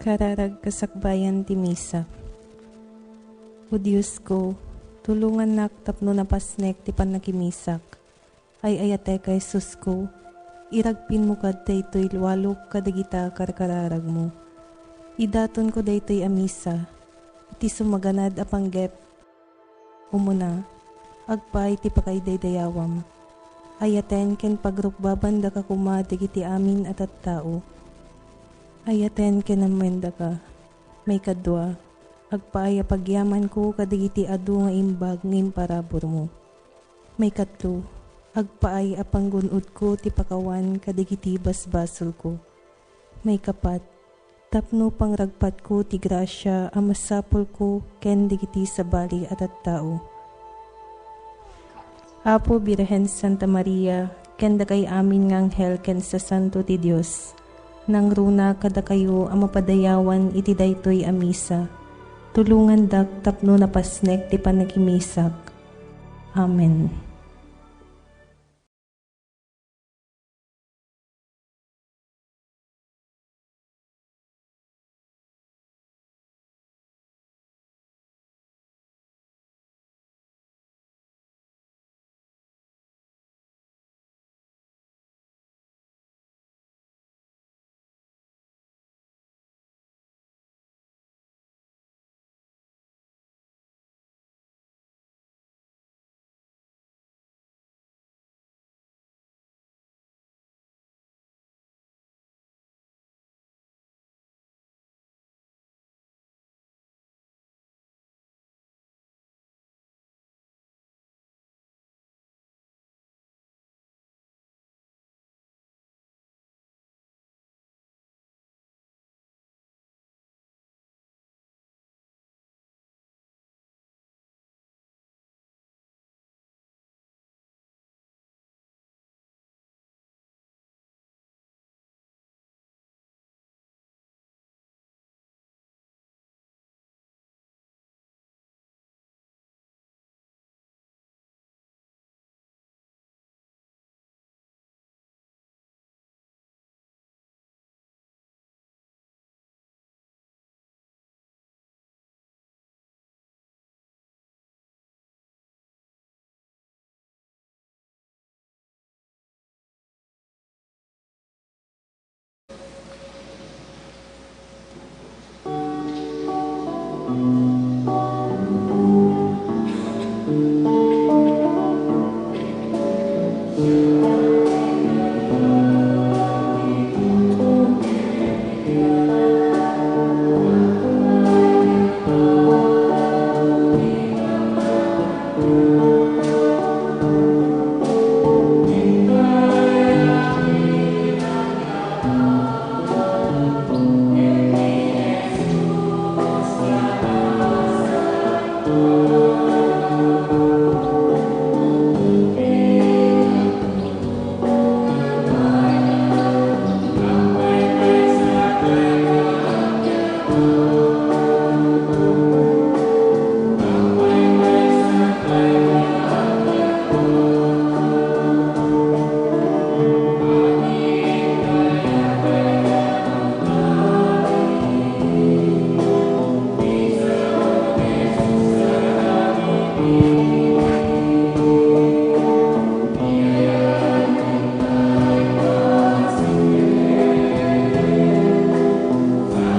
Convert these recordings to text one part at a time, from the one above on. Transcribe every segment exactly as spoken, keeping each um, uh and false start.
Kararag kasakbayan ti Misa. O Diosko, tulongannak tapno napasnek ti pannakimisak. Ay-ayatek a Jesusko, iragpinmo kad daytoy lualok kadagita karkararagmo. Idatonko daytoy a Misa iti sumaganad a panggep. Umuna, agpaay ti pakaidaydayawam. Ayaten ken pagrukbabandaka koma dagiti amin a tattao. Ayaten ken ammoendaka. Maikadua, agpaay a pagyamanko kadagiti adu nga imbag nga imparaburmo. Maikatlo, agpaay a panggun-odko ti pakawan kadagiti basbasolko. Maikapat, tapno pangragpatko ti grasia a masapulko ken dagiti sabali a tattao. Apo Birhen Santa Maria, ken dakay amin nga anghel ken sasanto ti Dios, nangruna kadakayo a mapadayawan iti daytoy a Misa. Tulongandak tapno napasnek ti pannakimisak. Amen.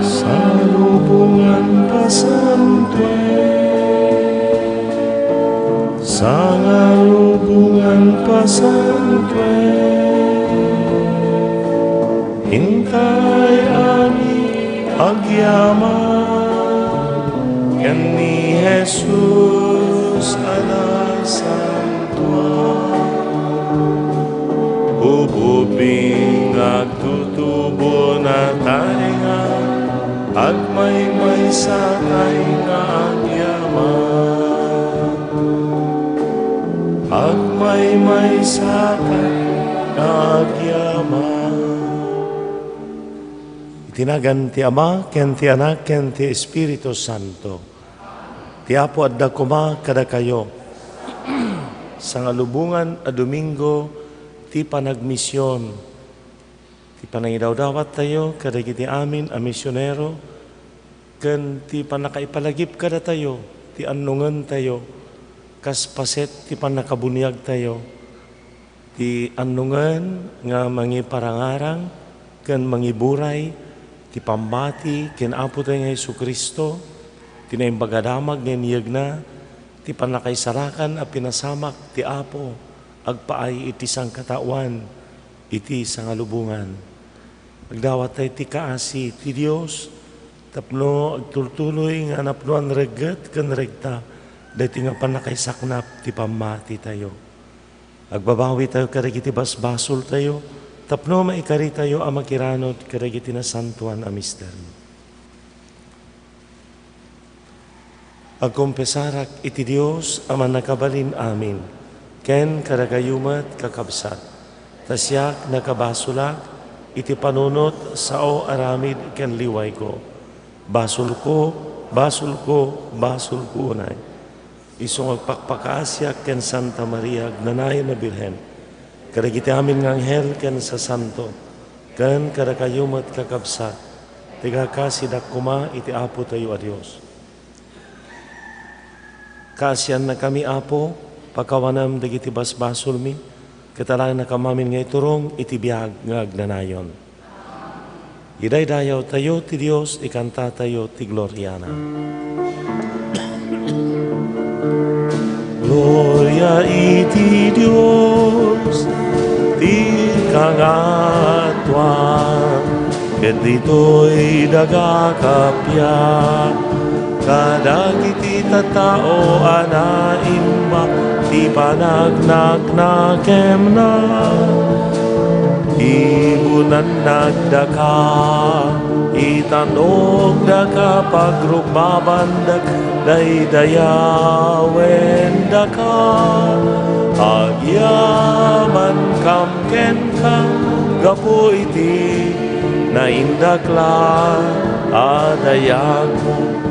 Salubongan Pasantoek, Sangalubongan Pasantoek, intay a ni agyaman ken ni Jesus a nasantoan. Ubing nga agtutubo, nataengan, agmaymaysa tay nga agyaman. Agmaymaysa tay nga agyaman. Iti nagan ti Ama, ken ti Anak, ken ti Espiritu Santo. Ti Apo adda koma kadakayo. Sangalubongan a Domingo ti panagmision. Ti panangidawdawattayo kadagiti amin a misionero ken ti pannakaipalagip kadatayo ti annongentayo kas paset ti pannakabuniagtayo, ti annongen nga mangiparangarang ken mangiburay ti pammati ken Apotayo nga Jesu-Cristo, ti Naimbag a Damag nga iniyegna, ti pannakaisarakan a pinasamak ti Apo agpaay iti sangkataoan iti sangalubongan. Agdawattayo ti kaasi ti Dios tapno agtultuloy nga napnoan regget ken regta daytoy nga pannakaisaknap ti pammatitayo. Agbabawitayo kadagiti basbasoltayo tapno maikaritayo a makiranod kadagiti nasantoan a misterio. Agkonfesarak iti Dios a Mannakabalin-amin, ken kadakayo met, kakabsat, ta siak nakabasolak iti panunot sao aramid ken liwayko. Basolko, basolko, basolko unay. Isu nga agpakpakaasiak ken Santa Maria agnanayon a Birhen, kadagiti amin nga anghel ken sasanto, ken kadakayo met, kakabsat, ti kakasidak koma iti Apotayo a Dios. Kaasiannakami, Apo, pakawanem dagiti basbasolmi, ket alaennakam amin nga iturong iti biag nga agnanayon. Idaydayawtayo ti Dios, ikantatayo ti gloriana. Gloria iti Dios ti kangatoan, ket ditoy daga kappia, kadagiti tattao a naimbag ti panagnaknakemna. Ibunannakdaka, itanokdaka, pagrukbabandak, daydayawendaka. Agyamankam kenka gapu iti naindaklan a dayagmo.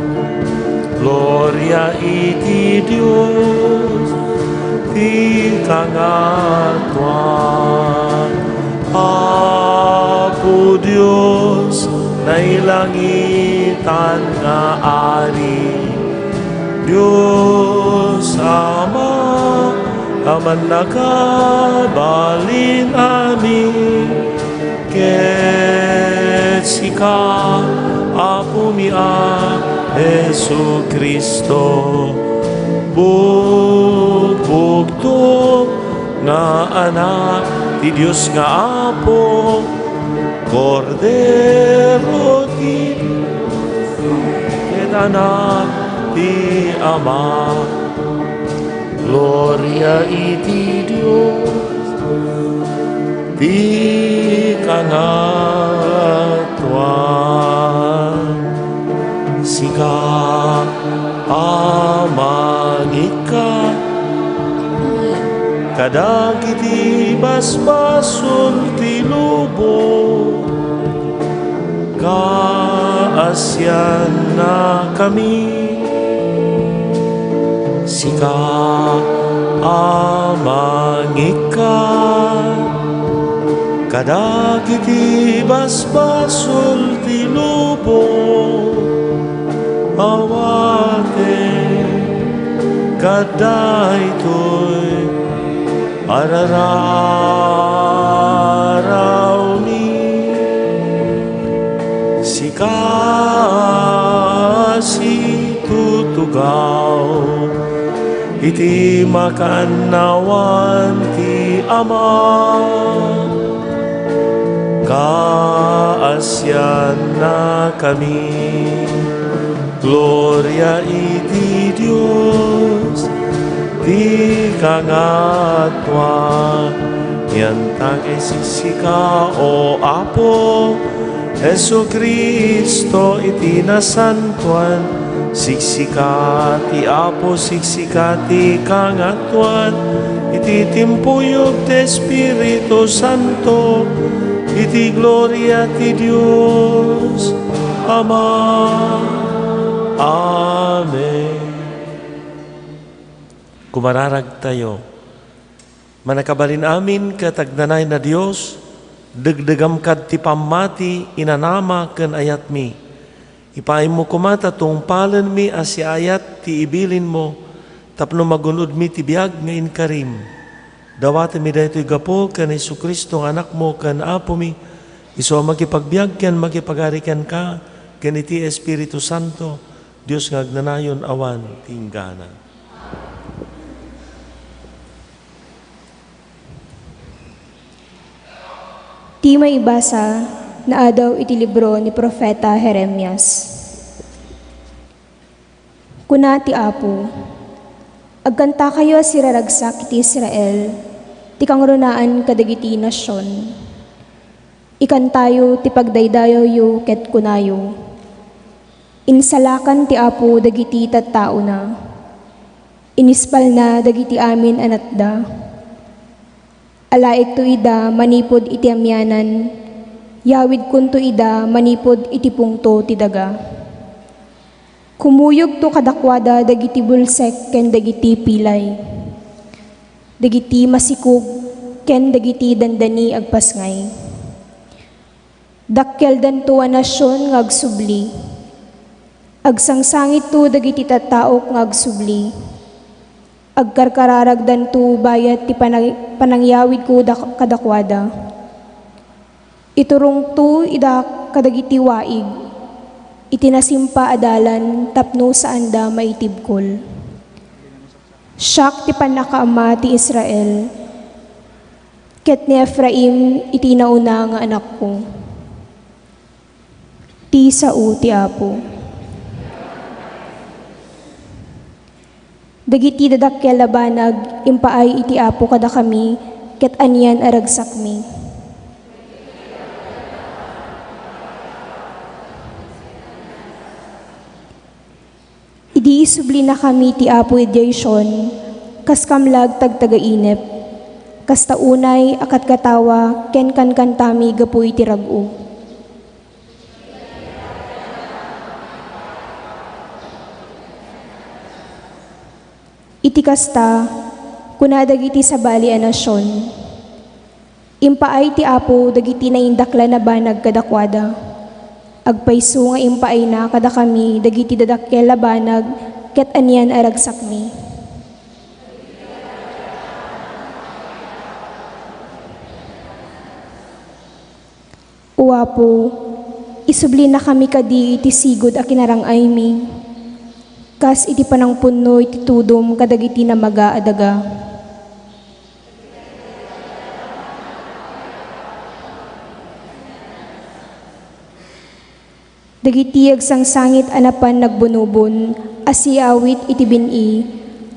Gloria iti Dios ti kangatoan. Apo Dios, nailangitan nga Ari, Dios Ama a Mannakabalin-amin, ket sika, Apomi a Jesu-Cristo, bugbugtong nga Anak ti Dios nga Apo, Kordero ti Dios, ket Anak ti Ama. Gloria iti Dios ti kangatoan. Sika a mangikkat kadagiti basbasol ti lubong, kaasiannakami. Sika a mangikkat kadagiti basbasol ti lubong, awaten kadaytoy a rararawmi. Sika a situtugaw iti makannawan ti Ama, kaasiannakami. Gloria iti Dios ti kangatoan. Iyan ta ket sika, O Apo, Jesu-Cristo iti nasantoan, siksika ti Apo, siksika ti kangatoan, iti timpuyog ti Espiritu Santo, iti gloria ti Dios Ama. Amen. Kumararagtayo. Mannakabalin-amin ket agnanayon a Dios, Degdegam kad ti pammati, inanama ken ayatmi. Ipaaymo koma ta tungpalenmi a siaayat ti ibilinmo tapno magun-odmi ti biag nga inkarim. Dawatenmi daytoy gapu ken Jesu-Cristo nga Anakmo ken Apomi, isu a makipagbiag ken makipagari kenka ken iti Espiritu Santo, Dios nga agnanayon awan ti inggana. Ti maibasa naadaw iti libro ni Profeta Jeremias. Kuna ti Apo, "Agkantakayo a siraragsak iti Israel, ti kangrunaan kadagiti nasion. Ikantayo ti pagdaydayawyo ket kunayo, 'Insalakan ti Apo dagiti tattaona. Inispalna dagiti amin a natda. Alaekto ida manipud iti amianan, yawidkonto ida manipud iti pungto ti daga. Kumuyogto kadakuada dagiti bulsek ken dagiti pilay, dagiti masikog ken dagiti dandani agpasngay. Dakkeldanto a nasion nga agsubli. Agsangsangitto dagiti tattaok nga agsubli. Agkarkararagdanto bayat ti panag-, panangyawidko dak-, kadakuada. Iturongto ida kadagiti waig iti nasimpa a dalan tapno saanda maitibkol. Siak ti pannakaammo ti Israel, ket ni Efraim iti nauna nga anakko." Ti sao ti Apo. Dagiti dadakkel a banag impaay iti Apo kadakami ket anian a ragsakmi. Idi isublinakami ti Apo idiay Sion, kas kamlag ti agtagainep, kasta unay a katkatawa ken kankantami gapu iti rag-o. Iti kasta, kuna dagiti sabali a nasion, "Impaay ti Apo dagiti naindaklan a banag kadakuada. Agpayso nga impaayna kadakami dagiti dadakkel a banag ket anian a ragsakmi." O Apo, isublinakami kadi iti sigud a kinarang-aymi, kas iti panangpunno iti tudom kadagiti namaga a daga. Dagiti agsangsangit a napan nagbunobon a siawit iti bin-i,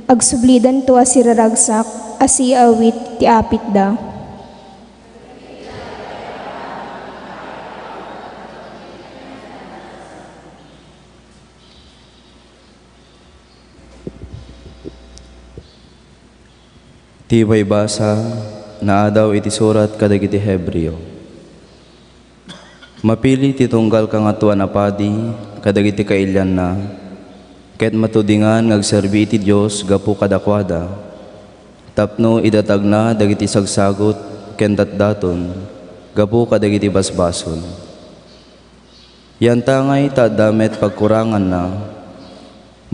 agsublidanto a siraragsak a siawit ti apitda. Ti paibasa naadaw iti surat kadagiti Hebreo. Mapili ti tunggal Kangatoan a Padi kadagiti kailianna, ket matudingan nga agserbi iti Dios gapu kadakuada, tapno idatagna dagiti sagsagut ken datdaton gapu kadagiti basbasol. Yantangay ta adda met pagkuranganna,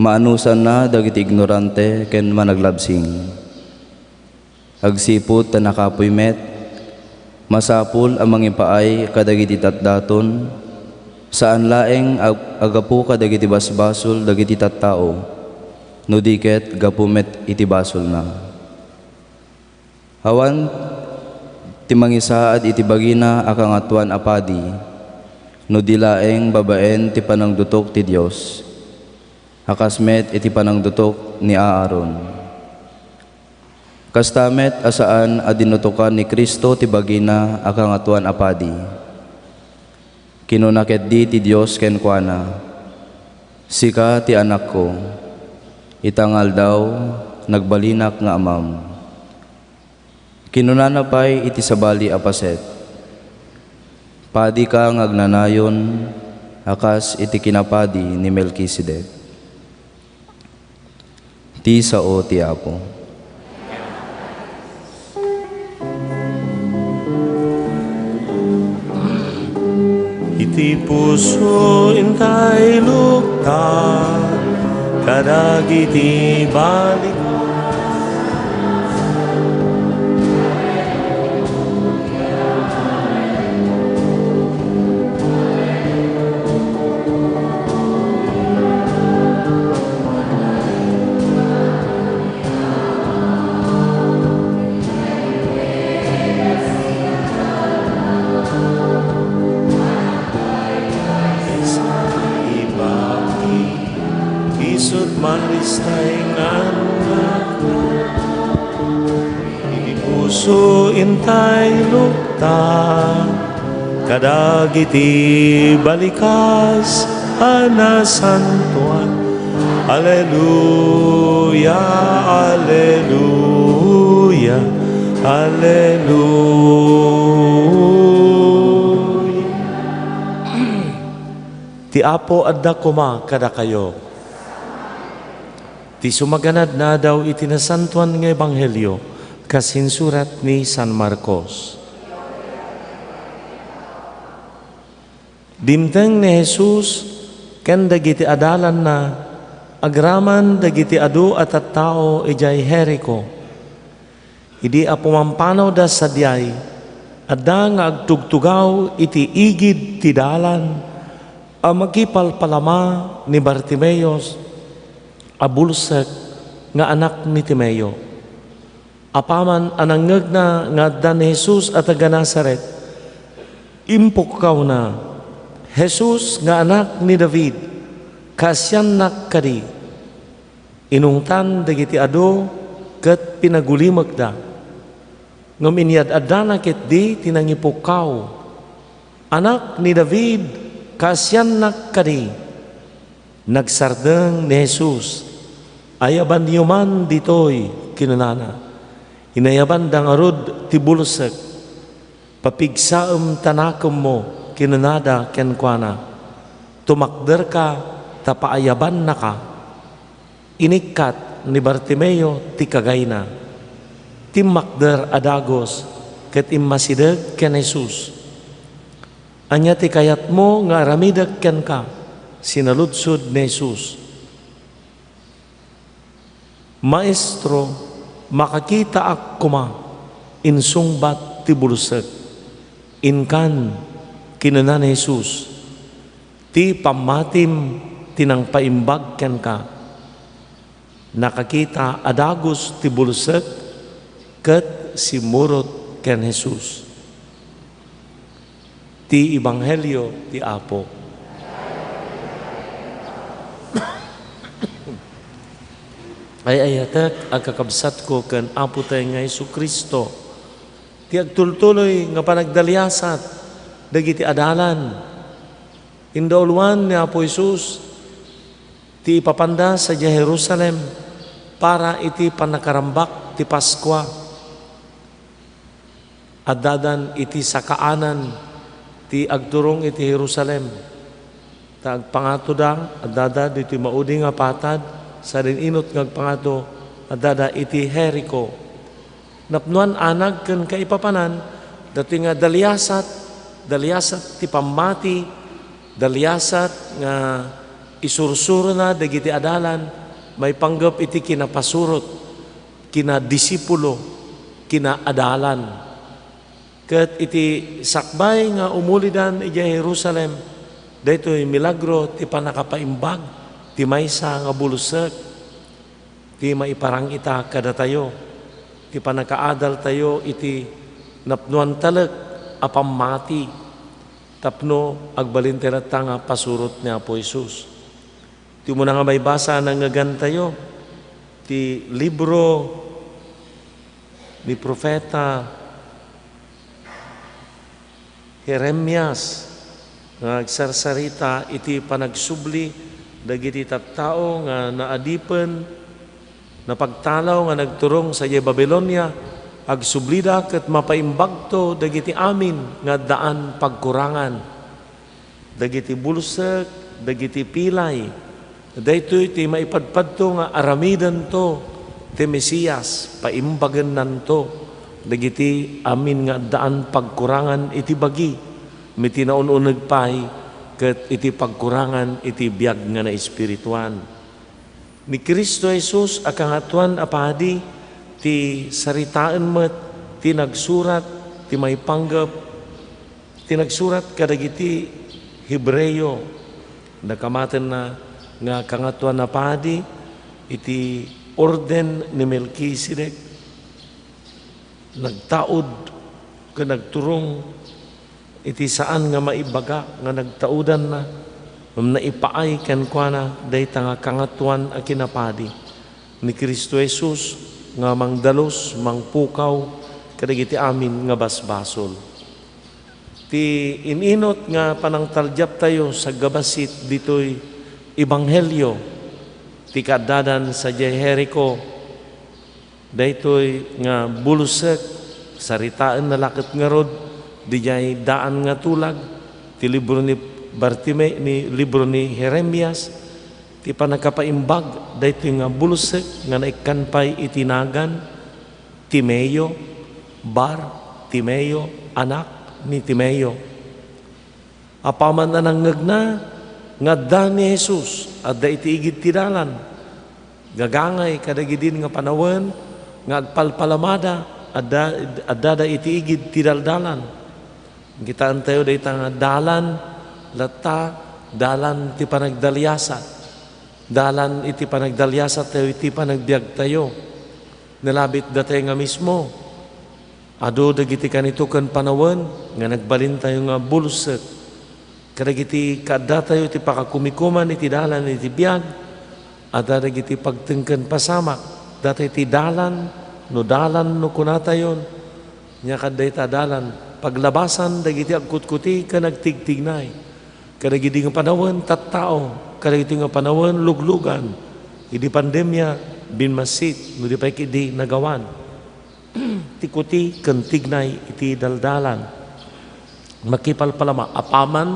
maanusanna dagiti ignorante ken managlabsing. Agsipud ta nakapuy met, masapul a mangipaay kadagiti datdaton, saan laeng a gapu kadagiti basbasol dagiti tattao, no di ket gapu met iti basolna. Awan ti mangisaad iti bagina a Kangatoan a Padi, no di laeng babaen ti panangdutok ti Dios, a kas met iti panangdutok ni Aaron. Kasta met a saan a dinutokan ni Cristo ti bagina a Kangatoan a Padi. Kinuna ketdi ti Dios kenkuana, "Sika ti Anakko, ita nga aldaw, nagbalinak nga Amam." Kinunana pay iti sabali a paset, "Padika nga agnanayon a kas iti kinapadi ni Melkisedec." Ti sao ti Apo. Ti puso intay lukta kadagiti balik. Ibaki, isut' maristay nga anak. Iti puso intay lukta kadagiti balikas a nasantoan. Aleluya, aleluya, aleluya. Ti Apo adda koma kadakayo. Ti sumaganad nga adaw iti nasantoan nga ebanghelio kas insurat ni San Marcos. Dimteng ni Jesus ken dagiti adalanna agraman dagiti adu a tattao idiay Jerico. Idi apumanpanawda sadiay, adda nga agtugtugaw iti igid ti dalan a makipalpalama ni Bartimeos a bulsek nga anak ni Timeo. Apaman a nangngegna nga adda ni Jesus a taga-Nazaret, impukkawna, "Jesus nga Anak ni David, kaasiannak kadi!" Inungtan dagiti adu ket pinagulimekda. Ngem inyad-addana ketdi ti nangipukkaw, "Anak ni David, kaasiannak kadi!" Nagsardeng ni Jesus. "Ayabanyo man ditoy," kinunana. Inayabanda ngarud ti bulsek. "Papigsaem ta nakemmo," kinunada kenkuana. "Tumakderka ta paayabannaka." Inikkat ni Bartimeo ti kagayna. Timmakder a dagus ket immasideg ken Jesus. "Ania ti kayatmo nga aramidek kenka?" sinaludsod ni Jesus. "Maestro, makakitaak koma," insungbat ti bulsek. "Inkan," kinuna ni Jesus, "ti pammatim ti nangpaimbag kenka." Nakakita a dagus ti bulsek ket simmurot ken Jesus. Ti Ebanghelio ti Apo. Ay-ayatek a kakabsatko ken Apotayo nga Jesu-Cristo, ti agtultuloy nga panagdaliasat dagiti adalan. Indauluan ni Apo Jesus ti ipapanda sadiay Jerusalem para iti pannakarambak ti Paskua. Addadan iti sakaanan ti agturong iti Jerusalem. Ta agpangatoda, addada ditoy maudi nga patad, sadin inut nga agpangato, addada iti Jerico. Napnoan anag ken kaipapanan, datoy nga daliasat, daliasat ti pammati, daliasat nga isursurona dagiti adalan, maipanggep iti kinapasurot, kinadisipulo, kinaadalan. Ket iti sakbay nga umulidan idiay Jerusalem, daytoy milagro ti pannakapaimbag ti maysa nga bulsek ti maiparang ita kadatayo, ti pannakaadaltayo iti napnoan talek a pammati tapno agbalin ti latta nga pasurot ni Apo Jesus. Ti umuna nga maibasa a nangngegantayo, ti libro ni Profeta Jeremias nga agsarsarita iti panagsubli dagiti tattao nga naadipen, napagtalaw nga nagturong sadiay Babilonia, agsublida ket mapaimbagto dagiti amin nga addaan pagkurangan. Dagiti bulsek, dagiti pilay, daytoy ti maipadpadto nga aramidanto ti Mesias, paimbagennanto dagiti amin nga addaan pagkurangan iti bagi, ngem iti naun-uneg pay, ket iti pagkurangan iti biag nga naespirituan. Ni Cristo Jesus a Kangatoan a Padi ti saritaen met ti nagsurat ti maipanggep, ti nagsurat kadagiti Hebreo. Nakamatenna nga Kangatoan a Padi iti Orden ni Melkisedek. Nagtaud ken nagturong iti saan nga maibaga nga nagtaudanna, ngem naipaay kenkuana dayta nga Kangatoan a Kinapadi ni Cristo Jesus nga mangdalus, mangpukaw kadagiti amin nga basbasol. Ti in-inut nga panangtaldiaptayo saggabassit ditoy ebanghelio ti kaaddadan sadiay Jerico. Daytoy nga bulsek, saritaenna la ket ngarud didiay daan nga tulag ti libro ni Bartime-, ni libro ni Jeremias, ti pannakapaimbag daytoy nga bulsek nga naikkan pay iti nagan Timeo, Bar Timeo, anak ni Timeo. Apaman a nangngegna nga adda ni Jesus, adda iti igid ti dalan. Gagangay kadagidin nga panawen nga agpalpalamada, adda, addada iti igid ti daldalan. Kitaentayo dayta nga dalan, latta, dalan ti panagdaliasat. Dalan iti panagdaliasattayo iti panagbiagtayo. Nalabit datay nga mismo. Adu dagiti kanito ken panawen nga nagbalintayo nga bulsek. Kadagiti kaaddatayo iti pakakumikuman iti dalan iti biag, adda dagiti pagtengken pasamak. Datay ti dalan, no dalan no kunatayon, nia kadayta dalan, paglabasan dagiti agkutkuti ken agtigtignay. Kadagiti nga panawen, tattao. Kadagiti nga panawen, luglugan. Idi pandemia, binmassit, no di pay ketdi nagawan. Ti kuti ken tignay iti daldalan. Makipalpalama, apaman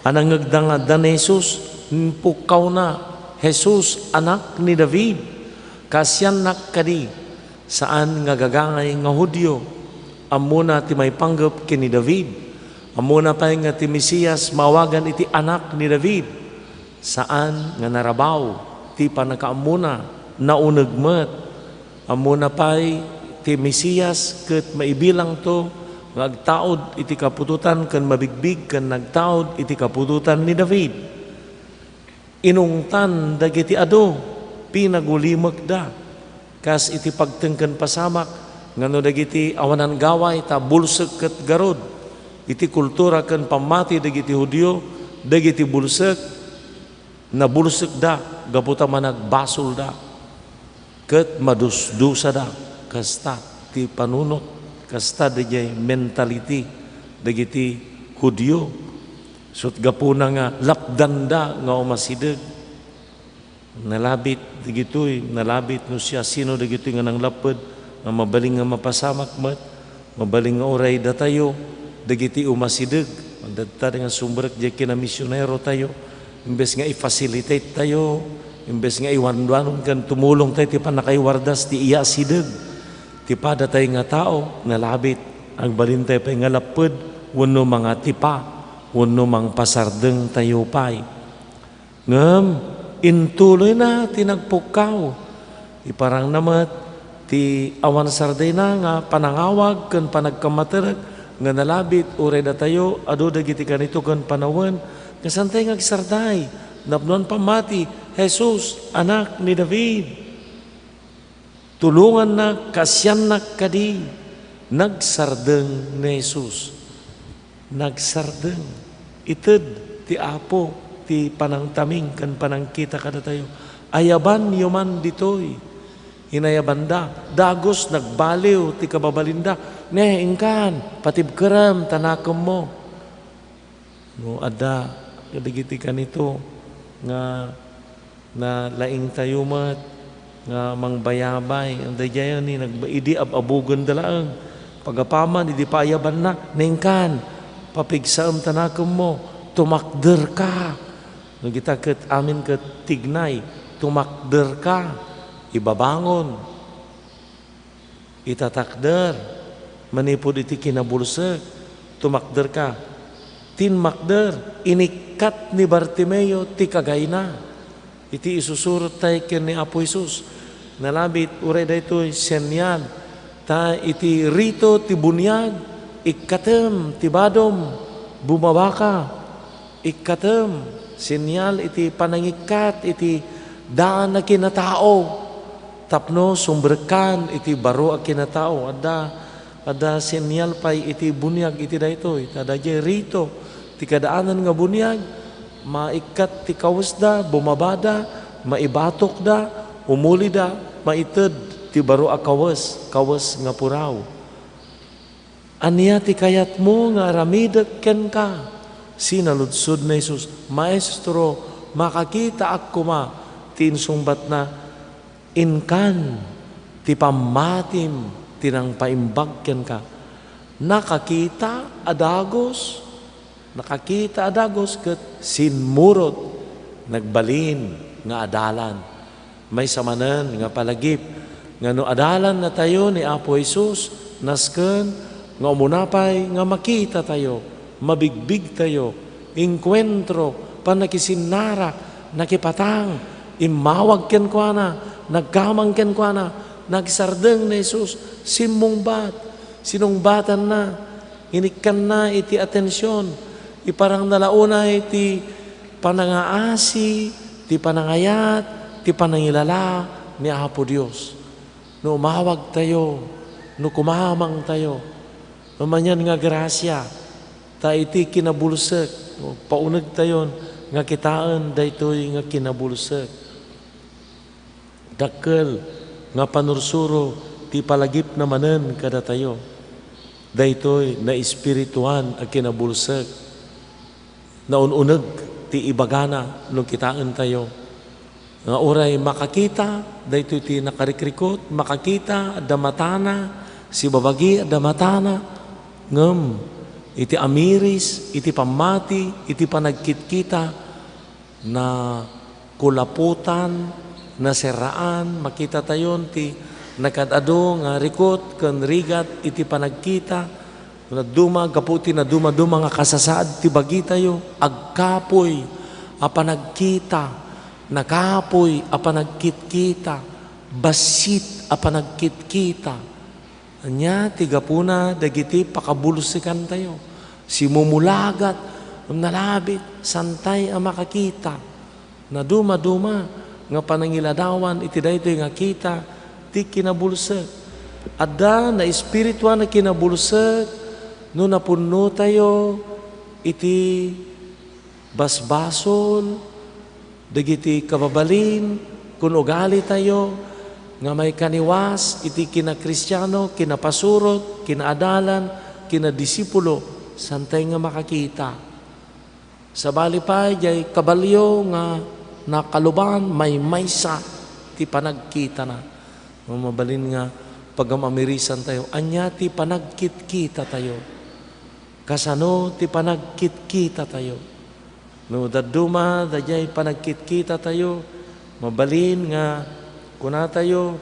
a nangngegda nga adda ni Jesus, impukkawna, "Jesus, Anak ni David, kaasiannak kadi." Saan nga gagangay nga Judio, ammona ti maipanggep ken ni David. Ammona pay nga ti Mesias maawagan iti Anak ni David. Saan nga narabaw ti pannakaammona, nauneg met. Ammona pay ti Mesias ket maibilangto nga agtaud iti kaputotan ken mabigbig ken nagtaud iti kaputotan ni David. Inungtan dagiti adu, pinagulimekda. Kas iti pagtengken pasamak nga no dagiti awanan gaway ta bulsek ket garud iti kultura ken pammati dagiti Judio, dagiti bulsek, nabulsekda gapu ta managbasolda ket madusdusada. Kasta ti panunot, kasta daydiay mentality dagiti Judio. Sut gapuna nga lapdanda nga umasideg. Nalabit dagitoy, nalabit no siasino dagitoy nga nanglapped nga mabalin nga mapasamak met, mabalin nga uray datayo dagiti umasideg. Adda nga sumrek diay kinamisionero tayo, imbes nga i-facilitate tayo, imbes nga iwanwanon ken tumulong tayo ti pannakaiwardas ti iya asideg ti padatay nga tao, nalabit, agbalin tayo pay nga lapped wenno mangatipa wenno mangpasardeng tayo pay. Ngem intuloyna ti nagpukkaw. Iparangna met ti awan sardayna nga panangawag ken panagkammaterek nga nalabit uray datayo adu dagiti kanito ken panawen nga santay nga agsarday napnon pammati, "Jesus, Anak ni David, tulongannak, kaasiannak kadi." Nagsardeng ni Jesus. Nagsardeng. Ited ti Apo ti panangtaming ken panangkita kadatayo. Ayabanyo man ditoy. Inayabanda. Dagus nagbaliw ti kababalinda. "Ne, inkan, patibkerem ta nakemmo." No adda kadagiti kanito nga nalaingtayo met nga mangbayabay, daydiay ni nagba-, idi ab-abugenda laeng. Pagapaman, idi paayabanna, "Nengkan, papigsaem ta nakemmo, tumakderka." No kita ket amin ket tignay, tumakderka, ibabangon. Itatakder manipud iti kinabulsek, tumakderka. Tinmakder, inikkat ni Bartimeo ti kagayna. Iti isusurot tay ken ni Apo Jesus, nalabit uray daytoy senial ta iti rito ti buniag, ikkatem ti badom, bumabaka, ikkatem, senial iti panangikkat iti daan a kinatao tapno sumbrekkan iti baro a kinatao. Adda Adda senial pay iti buniag iti daytoy, ta daydiay rito ti kadaanan nga buniag, maikkat ti kawesda, bumabada, maibatokda, umulida, maited ti baro a kawes, kawes nga puraw. Ania ti kayatmo nga aramidek kenka? Sinaludsod ni Jesus, Maestro, makakitaak koma. Ti insungbatna, Inkan ti pammatim ti nangpaimbag kenka. Nakakita a dagus, nakakita a dagus ket simmurot, nagbalin nga adalan. Maysa manen nga palagip nga no adalannatayo ni Apo Jesus, nasken nga umuna pay nga makitatayo, mabigbigtayo, engkuentro, pannakisinnara, nakipatang, immawag kenkuana, nagkamang kenkuana, nagsardeng ni Jesus, simmungbat, sinungbatanna, inikkanna iti atension, iparangna la unay ti panangaasi, ti panangayat, ti panangilala ni Apo Dios. No umawagtayo, no kumamangtayo, no manian nga grasia, ta iti kinabulsek, no, paunegtayon nga kitaen daytoy nga kinabulsek. Dakkel nga panursuro ti palagipna manen kadatayo. Daytoy naespirituan a kinabulsek. Naun-uneg ti ibagana no kitaentayo nga uray makakita, daytoy ti nakarikrikot, makakita, adda matana, sibabagi, adda matana, ngem iti amiris, iti pammati, iti panagkitkita, nakulapotan, naserraan, makitatayon ti nakaad-adu nga rikot ken rigat iti panagkita, Naduma, gapu ti nadumaduma nga kasasaad ti bagitayo, agkapuy a panagkita, nakapuy a panagkitkita, bassit a panagkitkita. Ania ti gapuna dagiti pakabulsekantayo? Simumulagat, nalabit, santay a makakita. Naduma-duma nga panangiladawan iti daytoy nga kita ti kinabulsek. Adda naespirituan a kinabulsek no napunnotayo iti basbasol, dagiti kababalin, kun ugalitayo nga maikaniwas iti kinakristiano, kinapasurot, kinaadalan, kinadisipulo, santay nga makakita. Sabali pay, diay kabalio nga nakaluban, maymaysa ti panagkitana. Mabalin nga pagamamirisantayo, ania ti panagkitkitatayo? Kasano ti panagkitkitatayo? No dadduma, daydiay panagkitkitatayo, mabalin nga kunatayo,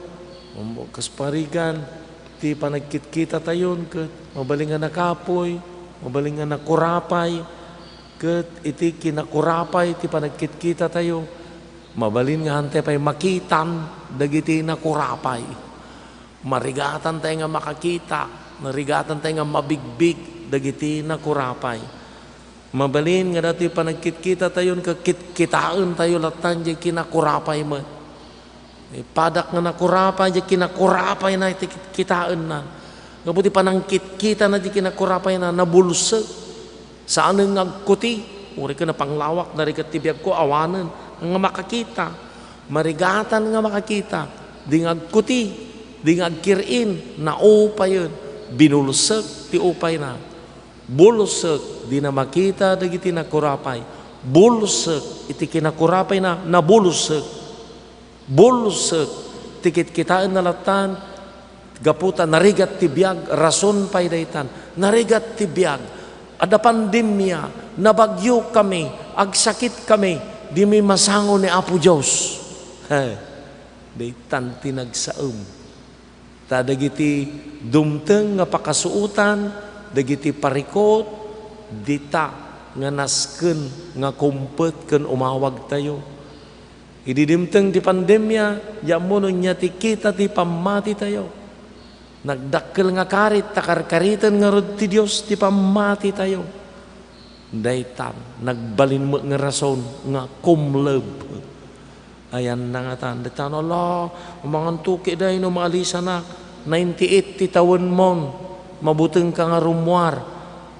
um, kas parigan, ti panagkitkitatayon, ket mabalin nga nakapuy, mabalin nga nakurapay, Ket iti kinakurapay ti panagkitkitatayo, mabalin nga hantay pay makitan dagiti nakurapay. Marigatantay nga makakita, narigatantay nga mabigbig dagiti nakurapay. Mabalin nga datoy panagkitkitatayon, ket kitkitaentayo latta diay kinakurapay met. Ipadak nga nakurapay, diay kinakurapayna iti kitaenna. Gapu ti panangkitkitana diay kinakurapayna, nabulsek. Saanen nga agkuti. Uray ket napanglawak, narigat ti biagko, awanen nga makakita. Marigatan nga makakita. Di nga agkuti, di nga agkir-in, naupayen. Binulsek ti upayna. Bulsek, dina makita dagiti nakurapay. Bulsek, iti kinakurapayna, nabulsek. Bulsek ti kitkitaenna lattan, gapu ta narigat ti biag, rason pay daytan. Narigat ti biag. Adda pandemia, nabagyokami, agsakitkami, dimi masango ni Apo Dios. He, daytan ti nagsaem. Ta dagiti dumteng nga pakasuotan, dagiti parikut, dita nga nasken nga kumpet ken umawagtayo. Idi dimteng ti pandemia, di ammo no ania ti kita ti pammatitayo. Nagdakkel nga karit ta karkariten ngarud ti Dios ti pammatitayo. Daytan, nagbalin met nga rason nga kumleb. Ayanna ngatan, daytan, ala, mangan toki day no maalisanak, ninety-eight ti tawenmon, mabutengka nga rummuar,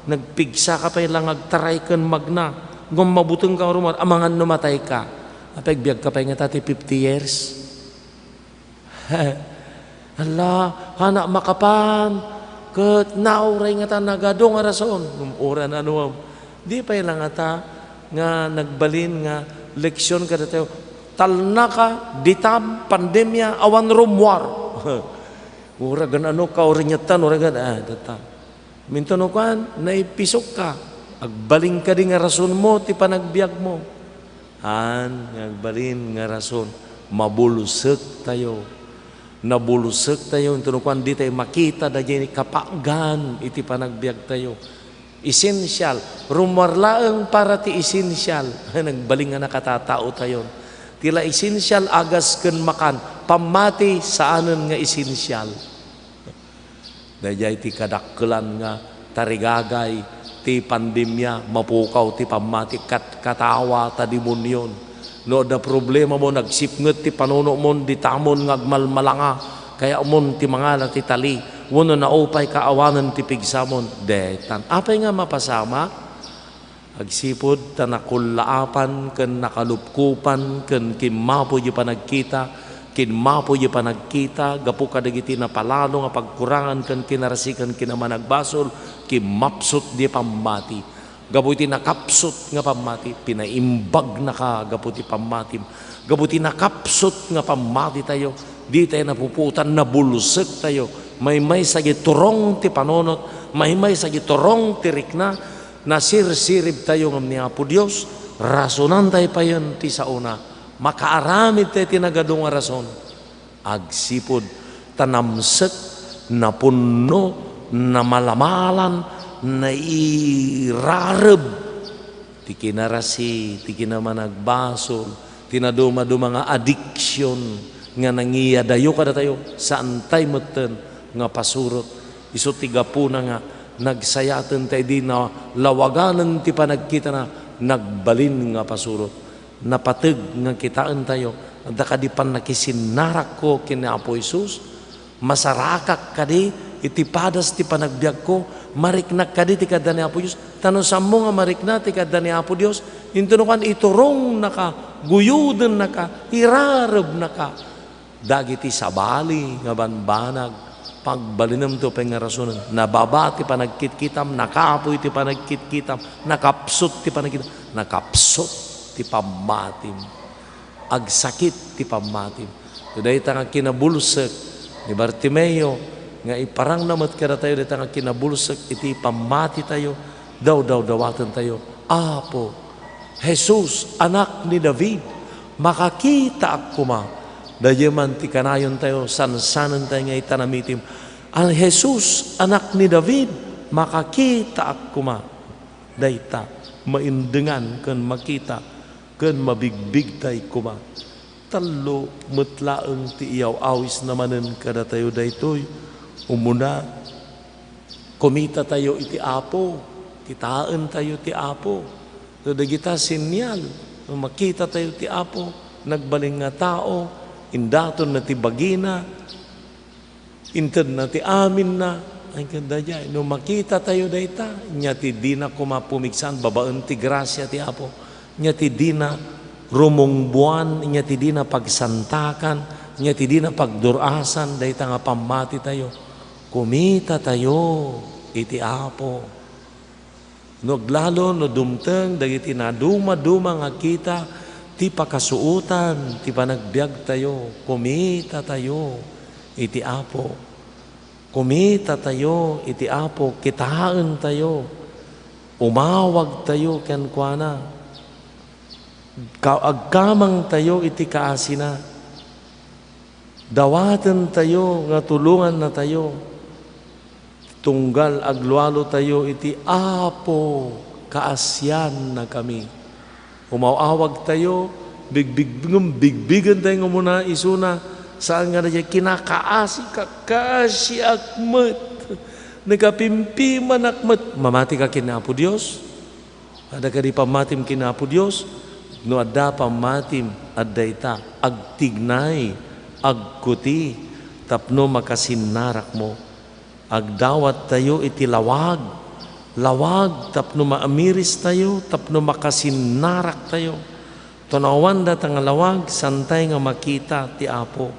nagpigsaka pay la nga agtaray ken magna, ngem mabutengka nga rummuar, amangan no matayka. Apay, agbiagka pay ngata ti fifty years? Ala, haanak makapan, ket nauray ngata nagadu nga rason. Uray no ania, di pay la ngata nga nagbalin nga leksion kadatayo. Talnaka, ditam, pandemia, awan rummuar. Uray no ania, kaurinetan, uray no ania, ah, dayta. Minto no kuan, naipisokka. Agbalin kadi nga rasonmo ti panagbiagmo? Haan, nga agbalin nga rason, mabulsektayo. Nabulsektayo, inton no kuan, ditayo makita dagiti kapagan iti panagbiagtayo. Essential. Rummuar laeng para ti essential. Nagbalin nga nakatataotayon. Ti la essential, agas ken makan. Pammati, saanen nga essential. Daydiay ti kadakkelan nga tarigagay ti pandemia, mapukaw ti pammati, kat-, katawa ta demonyon. No adda problemamon, agsipnget ti panunomon, ditamon nga agmalmalanga, kayatmon ti mangala ti tali, wenno naupayka awanen ti pigsamon. Daytan. Apay nga mapasamak? Agsipud ta nakullaapan ken nakalupkopan ken kimmapo diay panagkita, kimmapo diay panagkita gapu kadagiti napalalo nga pagkurangan ken kinarasi ken kinamanagbasol, kimmapsut diay pammati. Gapu iti nakapsut nga pammati, pinaimbagnaka gapu ti pammatim. Gapu ti nakapsut nga pammatitayo, ditayo napupuotan, nabulsektayo. Maymaysa diay turong ti panunot, maymaysa diay turong ti rikna, nasirsiribtayo ngem ni Apo Dios, rasonantayo payen ti saona. Makaaramidtayo ti nagadu nga rason. Agsipud ta namsek, napunno, namalamalan, nairareb ti kinarasi, ti kinamanagbasol, ti nadumaduma nga addiction nga nangiyadayo kadatayo, saantay metten nga pasurot. Isu ti gapuna nga nagsayatentayo idi nalawaganen ti panagkitana, nagbalin nga pasurot. Napateg nga kitaentayo, adda kadi pannakisinnarako ken ni Apo Jesus? Masarakak kadi iti padas ti panagbiagko? Mariknak kadi ti kadda ni Apo Dios? Ta no saanmo nga marikna ti kadda ni Apo Dios, inton no kuan, iturongnaka, guyodennaka, irarebnaka. Dagiti sabali nga banbanag, pagbalinemto pay nga rasonen. Nababa ti panagkitkitam, nakapuy ti panagkitkitam, nakapsut ti panagkit-, nakapsut ti pammatim. Agsakit ti pammatim. So, dayta nga kinabulsek ni Bartimeo nga iparangna met kadatayo, dayta nga kinabulsek iti pammatitayo, dawdawdawatentayo, Apo, Jesus, Anak ni David, makakitaak koma. Daydiay man ti kanayontayo, sansanentayo nga ita namitim, "Al Jesus, Anak ni David, makakitaak koma." Dayta, maindengan ken makita ken mabigbigtay koma. Tallo met laeng ti iyaw-awisna manen kadatayo daytoy. Umuna, kumitatayo iti Apo, kitaentayo ti Apo. So, dagita senyal, no makitatayo ti Apo, nagbalin nga tao, indatonna ti bagina, intedna ti aminna, ay, ken daydiay, no makitatayo dayta, nia ti dina koma pumigsan babaen ti grasia ti Apo, nia ti dina rumungboan, nia ti dina pagsantakan, nia ti dina pagdur-asan dayta nga pammatitayo. Kumitatayo iti Apo. No aglalo, no dumteng dagiti nadumaduma nga kita ti pakasuotan ti panagbiagtayo, kumitatayo iti Apo. Kumitatayo iti Apo, kitaentayo, umawagtayo kenkuana, ka-, agkamangtayo iti kaasina. Dawatentayo nga tulongannatayo, tunggal aglualotayo iti Apo. Kaasiannakami. Umaw-awagtayo, bigbig-, ngem bigbigentayo nga umuna isuna, saan nga daydiay kinakaasika, kaasiak met, nakapimpimanak met. Mamatika ken Apo Dios? Adda kadi pammatim ken Apo Dios? No adda pammatim, adda ita, agtignay, agkuti, tapno makasinnarakmo. Agdawattayo iti lawag. Lawag tapno maamiristayo, tapno makasinnaraktayo. Ta no awan dayta nga lawag, saantay nga makita ti Apo.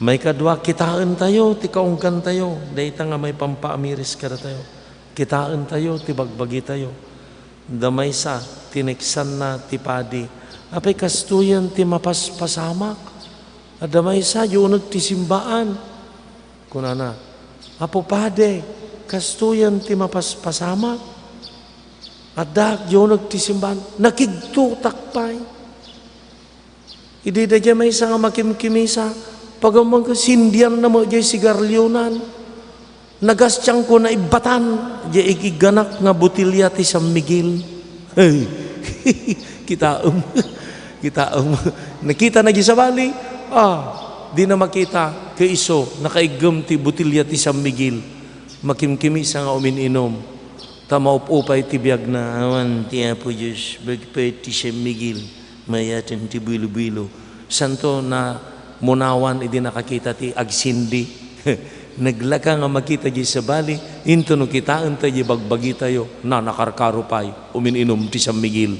Maikadua, kitaentayo ti kaunggantayo, dayta nga maipampaamiris kadatayo. Kitaentayo ti bagbagitayo. Adda maysa, tiniksanna ti padi. Apay kastoyen ti mapaspasamak? Adda maysa, diyo uneg ti simbaan. Kunana, "Apo Padi, kastoyen ti mapaspasamak. Addaak diyo uneg ti simbaan, nakigtotak pay." Idi daydiay maysa nga makimkimisa, pagamanka, sindianna met diay sigarilionan. Nagastianko, naibbatan diay igigganak nga botelia ti San Miguel. Hey, kitaem. Kitaem. Nakitana diay sabali. Ah, dina makita. Ket isu, nakaiggem ti botelia ti San Miguel. Makimkimisa nga umin-inum. Ta maup-upay ti biagna. Awan ti Apo Dios, bagpet ti San Miguel. Mayaten ti bilo-bilo. Santo, namunawan idi nakakita ti agsindi. Naglaka nga makita diay sabali, intono kitaenta diay bagbagitayo, na nakarkaro pay, umin-inum ti San Miguel.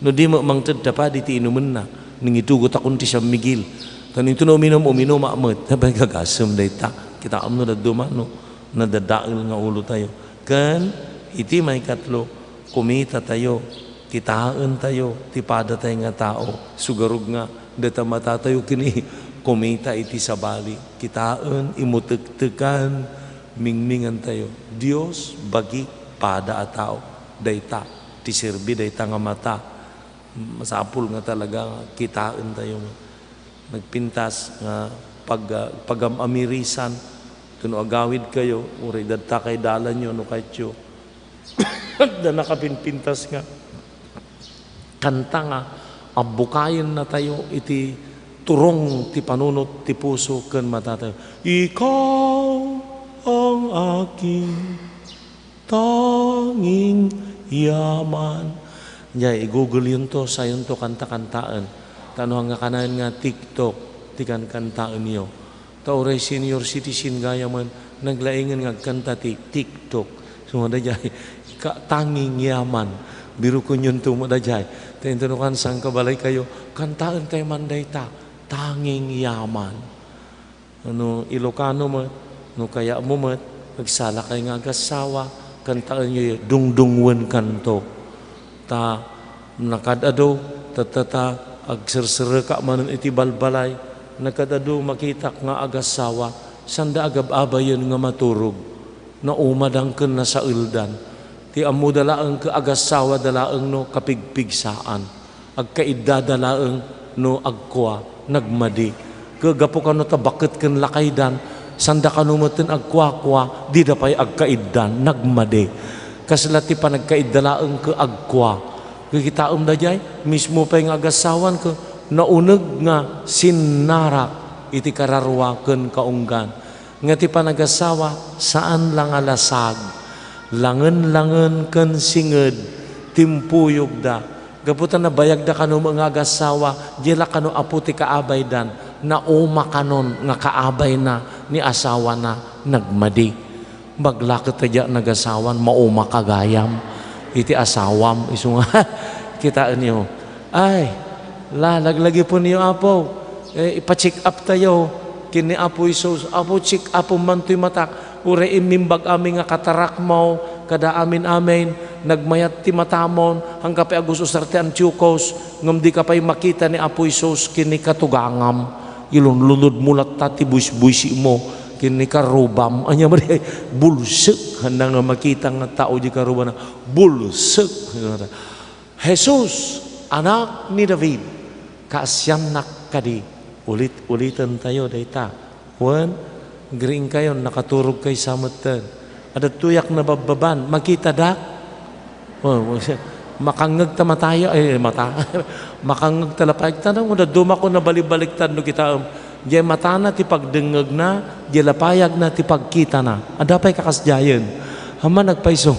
No di met mangted ta padi ti inumenna, nangitugotakon ti San Miguel. Tan intono uminum, uminuma met. Apay, gagasem dayta. Kitaem no dadduma, no? Nadadael nga ulotayo. Ken iti maikatlo, kumitatayo, kitaentayo ti padatay nga tao. Sugarog nga dayta matatayo ken kumita iti sabali. Kitaen, imutektekan, mingmingantayo. Dios, bagi, pada a tao. Dayta ti serbi, dayta nga mata. Masapul nga talaga nga kitaentayo nga nagpintas nga pag-, ah, pagam-amirisan. Ket no agawidkayo, uray dadta kay dalanyo no kayatyo. Adda nakapinpintas nga kanta nga abbukayennatayo iti turong ti panunot ti puso ken matatayo. Ikaw ang aking tanging yaman. Diay, i-googleyonto, saayonto kanta-kantaen. Ta no nga kanayon nga TikTok ti kankantaenyo. Ta uray senior citizen gayamen, naglaingen nga agkanta ti TikTok. So, daydiay, ka-, tanging yaman. Birukenyonto met daydiay. Ta intono kan sangkabalaykayo, kantaentayo man dayta, tanging yaman. No Ilocano met, no kayatmo met, agsalakay nga agassawa, kantaenyo, dungdungwenkanto. Ta nakaad-adu, tatta, ta agserserreka manen iti balbalay, nakaad-adu makitak nga agassawa, sanda agab-abayen nga maturog. Naumadan ken nasaeldan. Ti ammoda laeng ket agassawada laeng no kapigpigsaan. Agkaiddada laeng no agkua, nagmadi. Ket gapu kano ta baket ken lakaydan, sanda kano metten agkuakua, dida pay agkaiddan, nagmadi. Kasla ti panagkaidda laeng ket agkua. Ket kitaem daydiay, mismo pay nga agassawan ket nauneg nga sinnarak iti kararua ken kaunggan. Nga ti panagassawa, saan la nga lasag. Langen-langen ken singed, timpuyogda. Gapu ta nabayagda kano met nga agassawa, di la kano apo ti kaabaydan, nauma kanon nga kaabayna ni asawana, nagmadi. Baglaket ta diak nagasawan, mauma ka gayam iti asawam. Isu nga, kitaenyo. Ay, la, laglagipenyo, Apo. Eh, ipa-check up tayo ken ni Apo Jesus. Apo, check up man toy matak. Uray immimbag amin nga katarakmo, kada amin-amin, nagmayat ti matamon, angka pay agus-usar ti antiokos, ngem dika pay makita ni Apo Jesus ken ni katugangam. Ilunlunodmo latta ti buisbuisimo ken ni karrubam. Ania man, bulsek. Ania nga makita nga tao di karrubana? Bulsek. Jesus, Anak ni David, kaasiannak kadi. Ulit-uliten tayo dayta. Wen, agriingkayon, nakaturogkay sa metten. Adda toyak nababbaban, makitadak? Oh, makangngeg ta matayo, ay, mata. Makangngeg ta lapayag. Tana, no, dadduma ko nabalibaliktad no kitaem. Diay matana ti pagdengngegna, diay lapayagna ti pagkitana. Adda pay kakasdiayen. Aman nagpayso.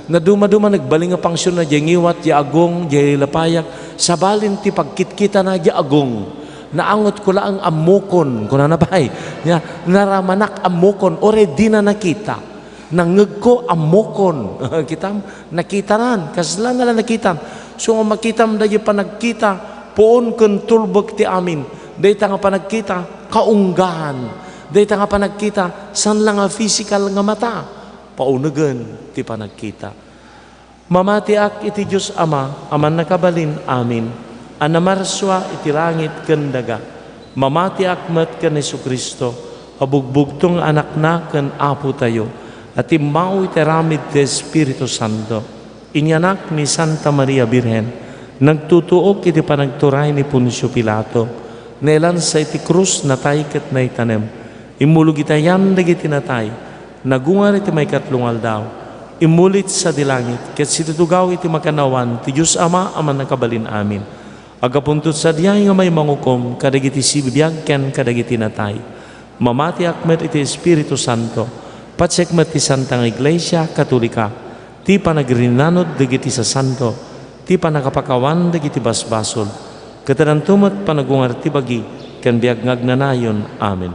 Nadumaduma, nagbalin nga pangsionna, diay ngiwat, diay agong, diay lapayag. Sabalin ti pagkitkitana, diay agong. Naangot ko laeng ammokon, kunana pay. Ya, naramanak ammokon, uray dina nakita. Nangngegko ammokon. Kitam, nakitanan. Kasla nga la nakitan. So, nga makitam dagiti panagkita, puon ken tulbek ti amin. Dayta nga panagkita, kaunggaan. Dayta nga panagkita, saan la nga physical nga mata. Paunegen ti panagkita. Mamatiak iti Dios Ama a Mannakabalin Amin, a namarsua iti langit ken daga. Mamatiak met ken Jesu-Cristo a bugbugtong nga Anakna ken Apotayo, a timmao iti aramid ti Espiritu Santo. Inyanak ni Santa Maria Birhen, nagtutuok iti panagturay ni Poncio Pilato, nailansa iti krus, natay ket naitanem. Immulog iti ayan dagiti natay, nagungar iti maikatlo nga aldaw, immulit sadi langit, ket situtugaw iti makannawan ti Dios Ama a Mannakabalin Amin. Aggapunto sadiay nga maimangukom kadagiti sibibiag ken kadagiti natay. Mamatiak met iti Espiritu Santo, patsek met ti Santa nga Iglesia Katolika, ti panagrinanod dagiti sasanto, ti pannakapakawan dagiti basbasol, ket addanto met panagungar ti bagi ken biag nga agnanayon. Amen.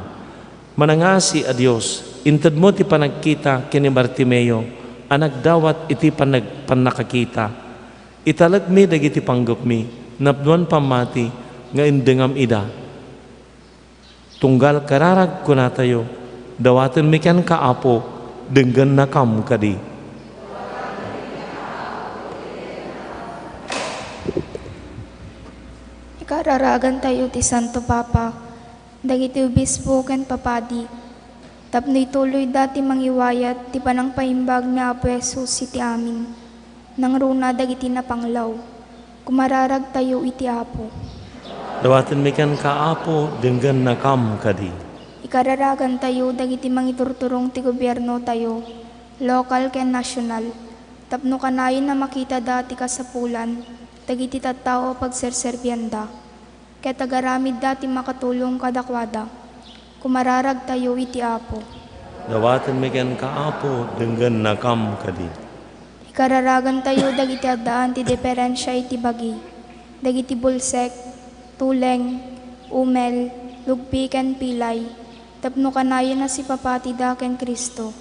Manangasi a Dios, intedmo ti panagkita ken ni Bartimeo a nagdawat iti panag-, pannakakita. Italegmi dagiti panggepmi, napnoan pammati nga indengam ida. Tunggal kararag kunatayo, dawatenmi kenka, Apo, denggennakam kadi. Ikararagantayo ti Santo Papa, dagiti obispo ken papadi, tapno ituloyda ti mangiwayat ti panangpaimbag ni Apo Jesus iti amin. Nangruna dagiti napanglaw. Kumararagtayo iti Apo. Dawatenmi kenka, Apo, denggennakam kadi. Ikararagantayo dagiti mangiturturong ti gobiernotayo, lokal ken nasional, tapno kanayon a makitada ti kasapulan dagiti tattao a pagserserbianda. Ket agaramidda ti makatulong kadakuada. Kumararagtayo iti Apo. Dawatenmi kenka, Apo, denggennakam kadi. Ikararagantayo dagiti addaan ti diferensia iti bagi, dagiti bulsek, tuleng, umel, lugpi ken pilay, tapno kanayon a sipapatida ken Cristo.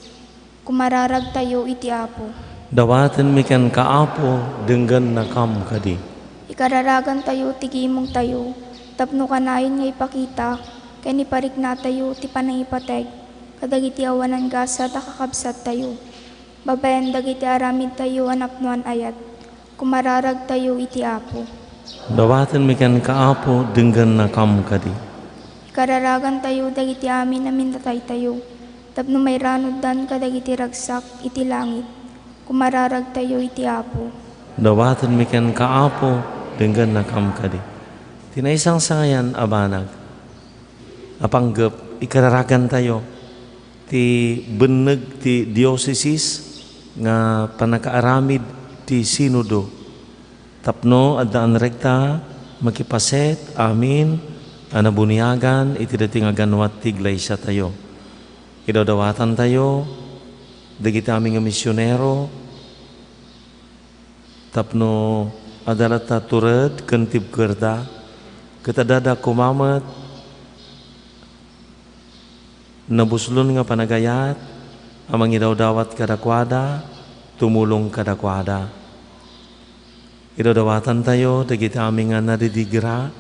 Kumararagtayo iti Apo. Dawatenmi kenka, Apo, denggennakam kadi. Ikararagantayo ti gimongtayo, tapno kanayon nga ipakita ken ipariknatayo ti panangipateg kadagiti awanan gasat a kakabsattayo, babaen dagiti aramidtayo a napnoan ayat. Kumararagtayo iti Apo. Dawatenmi kenka, Apo, denggennakam kadi. Ikararagantayo dagiti amin a minataytayo, tapno mairanuddan kadagiti ragsak iti langit. Kumararagtayo iti Apo. Dawatenmi kenka, Apo, denggennakam kadi. Ti naisangsangayan a banag a panggep, ikararagantayo ti benneg ti diocesis nga pannakaaramid ti sinodo tapno adda a rekta makipaset amin a nabuniagan iti daytoy nga ganwat ti iglesiatayo. Idawdawatantayo dagiti amin nga misionero, tapno adda latta tured ken tibkerda, ket addada koma met nabuslon nga panagayat a mangidawdawat kadakuada, tumulong kadakuada. Idawdawatantayo dagiti amin nga nadidigra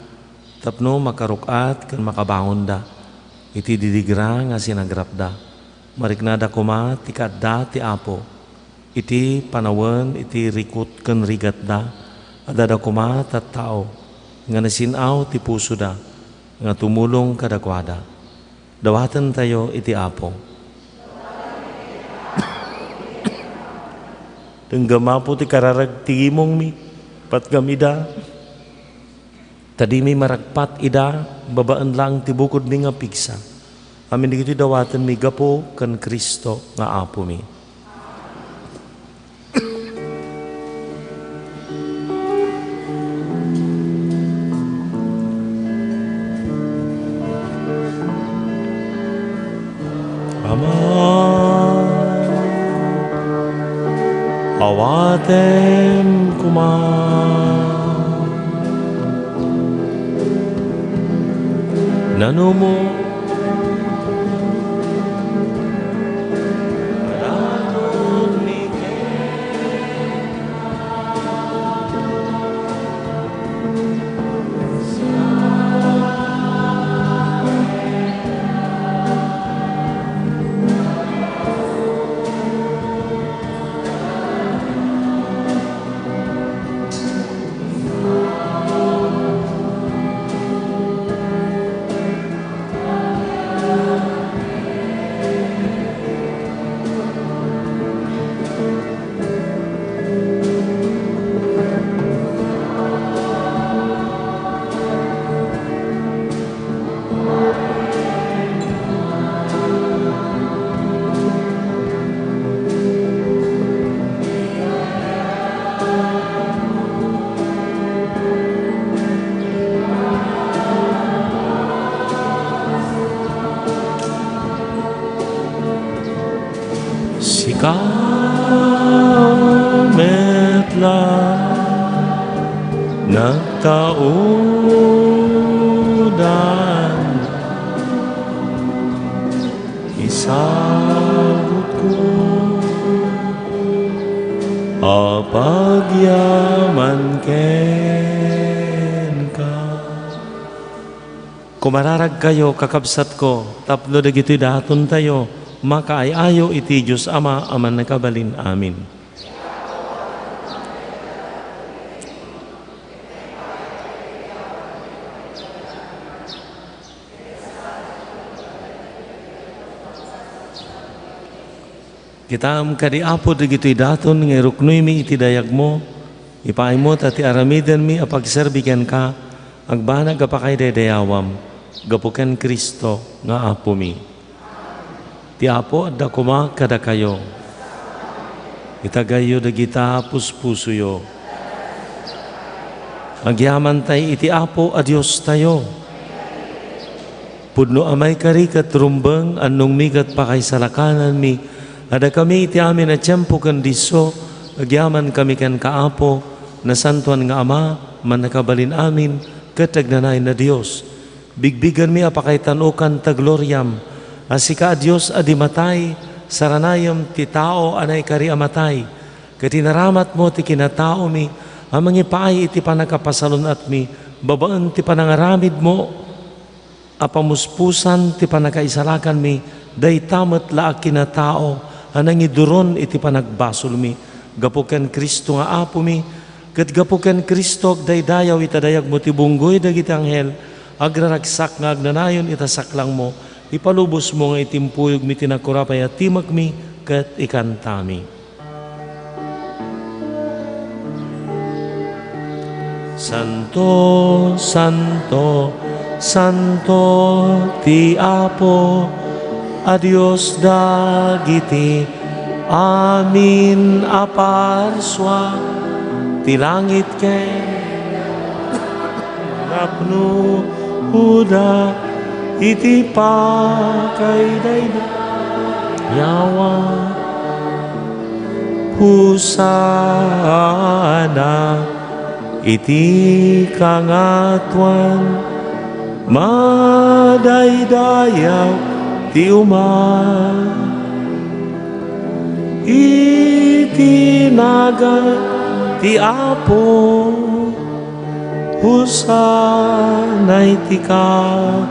tapno makaruk-at ken makabangonda iti didigra nga sinagrapda. Mariknada koma ti kaadda ti Apo. Iti panawen iti rikut ken rigatda, addada koma tattao nga nasin-aw ti pusoda nga tumulong kadakuada. Dawatentayo iti Apo. Denggam, Apo, ti kararag ti gimongmi, patgam ida. Ta dimi maragpat ida babaen laeng ti bukodmi nga pigsa. Amin dagitoy dawatenmi gapu ken Cristo nga Apomi. mo. Sika met la nagtaudan, isabutko a pagyaman kenka. Kumararagkayo, kakabsatko, tapno dagitoy datontayo makaay-ayo iti Dios Ama a Mannakabalin-amin. Kitaem kadi, Apo, dagitoy daton nga iruknoymi iti dayagmo, ipaaymo ta ti aramidenmi a pagserbi kenka agbanag a pakaidayawam gapu ken Cristo nga Apomi. Ti Apo adda koma kadakayo. Itagayyo dagita puspusoyo. Agyamantay iti Apo a Diostayo. Pudno a maikari ket rumbeng, annongmi ket pakaisalakananmi a dakami iti amin a tiempo ken disso, agyamankami kenka, Apo, nasantoan nga Ama, Mannakabalin-amin, ket agnanayon a Dios. Bigbigenmi a pakaitan-okan ta gloriam, a sika a Dios a di matay, saranayem ti tao a naikari a matay, ket inaramatmo ti kinataomi a mangipaay iti pannakapasalun-atmi babaen ti panangaramidmo a pamuspusan ti pannakaisalakanmi, dayta met la a kinatao a nangiduron iti panagbasolmi. Gapu ken Cristo nga Apomi, ket gapu ken Cristo, agdaydayaw ita dayagmo ti bunggoy dagiti anghel, agraragsak nga agnanayon ita saklangmo, ipalubosmo nga itimpuyogmi ti nakurapay a timekmi ket ikantami. Santo, santo, santo ti Apo a Dios dagiti amin a parsua, ti langit ken napnoda iti pakaidaydayawan. Hosanna iti kangatoan, madaydayaw ti uma iti nagan ti Apo. Hosanna iti kangatoan.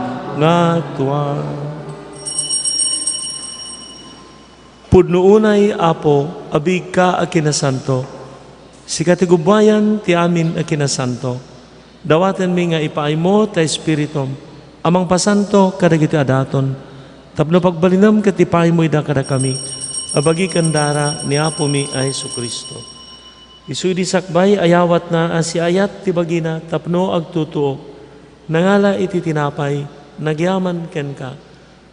Pudno unay, Apo, a biigka a kinasanto. Sika ti gubbuayan ti amin a kinasanto. Dawatenmi nga ipaaymo ta Espiritum a mangpasanto kadagiti a daton, tapno pagbalinem ket ipaaymo ida kadakami a bagi ken dara ni Apomi a Jesu-Cristo. Isu idi sakbay a yawatna a siayat ti bagina tapno agtutuok, nangala iti tinapay, nagyaman kenka.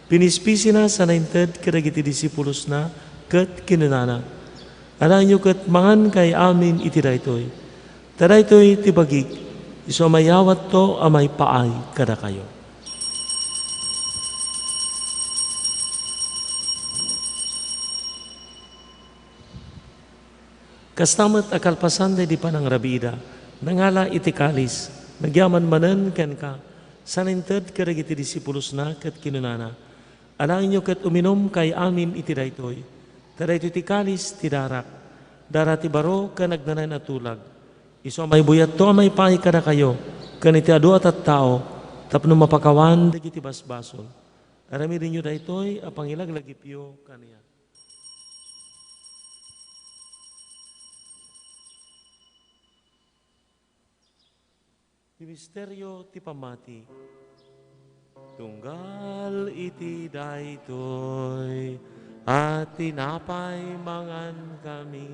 Pinispisina sana inted kadagiti disipulosna ket kinunana, "Adayo ket mangankay amin iti daytoy. Ta daytoy ti bagik, isu a mayawatto a maipaay kadakayo." Kasta met a kalpasan daydi panangrabiida, nangala iti kalis, nagyaman manen kenka, Saan inted kadagiti disipulosna ket kinunana, "Alaenyo ket uminumkay amin iti daytoy, ta daytoy ti kalis ti darak, dara ti baro ken agnanayon a tulag. Isu a maibuyatto a maipaay kadakayo ken iti adu a tattao tapno mapakawan dagiti basbasol. Aramidenyo daytoy a pangilaglagipyo kaniak." Ti misterio ti pammati. Tunggal iti daytoy a tinapay mangankami,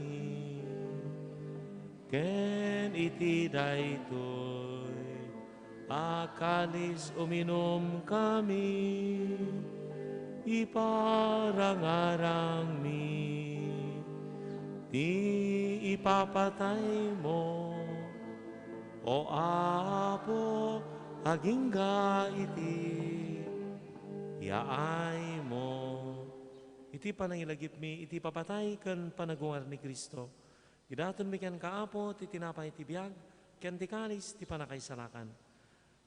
ken iti daytoy a kalis uminumkami, iparangarangmi ti ipapataymo, O Apo, agingga iti yaaymo. Iti panangilagipmi iti papatay ken panagungar ni Cristo, idatonmi kenka, Apo, ti tinapay ti biag ken ti kalis ti pannakaisalakan.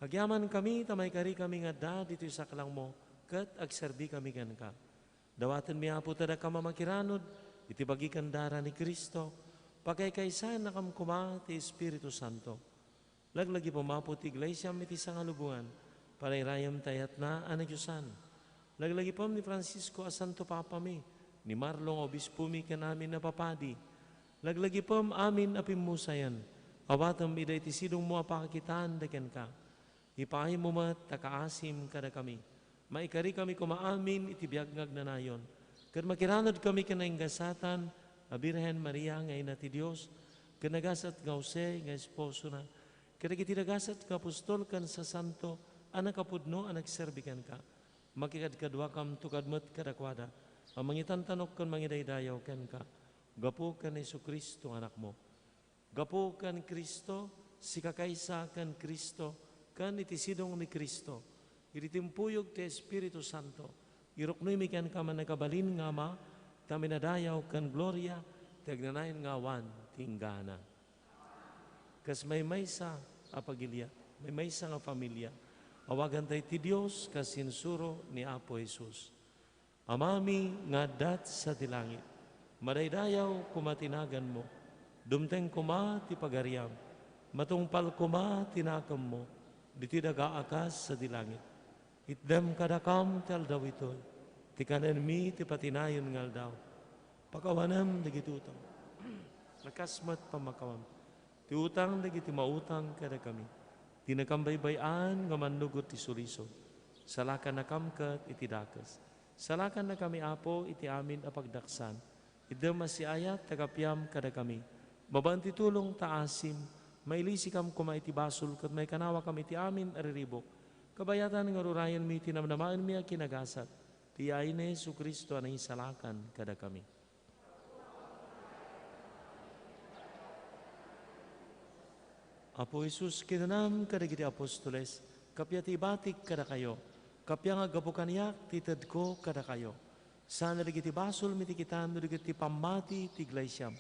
Agyamankami ta maikarikami nga adda ditoy saklangmo ket agserbikami kenka. Dawatenmi, Apo, ti dakam a makiranod iti bagi ken dara ni Cristo. Pakaykaysaennakam koma ti Espiritu Santo. Laglagipem, Apo, ti Iglesiam iti sangalubongan. Panayrayem ti ayatna a nadiosan. Laglagipem ni Francisco a Santo Papami, ni Marlon a Obispomi ken amin a papadi. Laglagipem amin a pimmusayen. Awatem ida iti sidongmo a pakakitaan da kenka. Ipaaymo met ta kaasim kadakami. Maikarikami koma amin iti biag nga agnanayon, ket makiranudkami ken naingasatan a Birhen Maria nga Ina ti Dios, ken nagasat nga Jose nga esposona, ket dagiti nagasat nga apostol ken sasanto a nakapudno a nagserbi kenka. Makikadkaduakamto kad-, met kadakuada a mangitantanok ken mangidaydayaw kenka, gapu ken ni Jesu-Cristo nga Anakmo. Gapu ken Cristo, sika kaysa ken Cristo, ken iti sidong ni Cristo, iti timpuyog ti Espiritu Santo, iruknoymi kenka a mannakabalin nga Ama, ti amin a dayaw ken gloria, ti agnanayon nga awan ti inggana. Kas maymaysa a pagiliat, maymaysa nga familia, awagantayo ti Dios kas insuro ni Apo Jesus. Amami nga adda sadi langit, madaydayaw koma ti naganmo. Dumteng koma ti pagariam. Matungpal koma ti nakemmo ditoy daga a kas sadi langit. Itdem kadakam ti aldaw itoy ti kanenmi ti patinayon nga aldaw. Pakawanem dagiti utang, a kas met pammakawam ti utang dagiti mautang kadakami. Dinakam baybay-an nga mannugot ti sulisog. Salakannakam ket iti dakes. Salakannakami, Apo, iti amin a pagdaksan. Itdem a siayat ti kapiam kadakami. Babaen ti tulong ta asim, mailisikam koma iti basol ket maikanawakam iti amin a riribuk. Kabayatan nga ururayenmi ti namnamaenmi a kinagasat. Ti yaay ni Jesu-Cristo a nangisalakan kadakami. Apo Jesus, kinunam kadagiti apostoles, "Kappia ti ibatik kadakayo, kappia nga aggapu kaniak ti itedko kadakayo." Saan a dagiti basolmi ti kitam no di ket ti pammati ti iglesiam.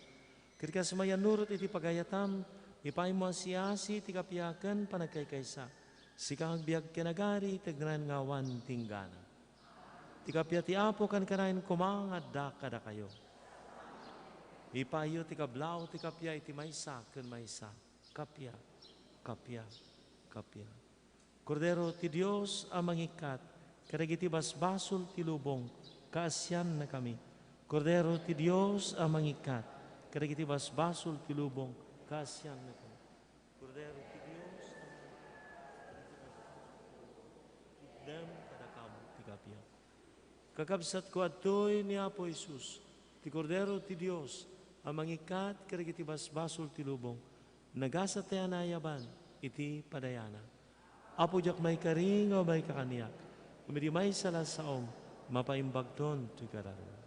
Ket kas mayannurot iti pagayatam, ipaaymo a siasi ti kappia ken panagkaykaysa. Sika nga agbiag ken agari, ti agnanayon nga awan ti inggana. Ti kappia ti Apo kankanayon koma nga adda kadakayo. Ipaayyo ti kablaaw ti kappia iti maysa ken maysa. Kappia, kappia, kappia. Kordero ti Dios a mangikkat kadagiti basbasol ti lubong, kaasiannakami. Kordero ti Dios a mangikkat kadagiti basbasol ti lubong, kaasiannakami. Kordero ti Dios a mangikkat kadagiti basbasol ti lubong, itdem kadakam ti kappia. Kakabsatko, adtoy ni Apo Jesus, ti Kordero ti Dios a mangikkat kadagiti basbasol ti lubong. Nagasat a naayaban iti padayana. Apo, diak maikari nga umayka kaniak. Ngem idi maysa la a saom, mapaimbagton toy gararem.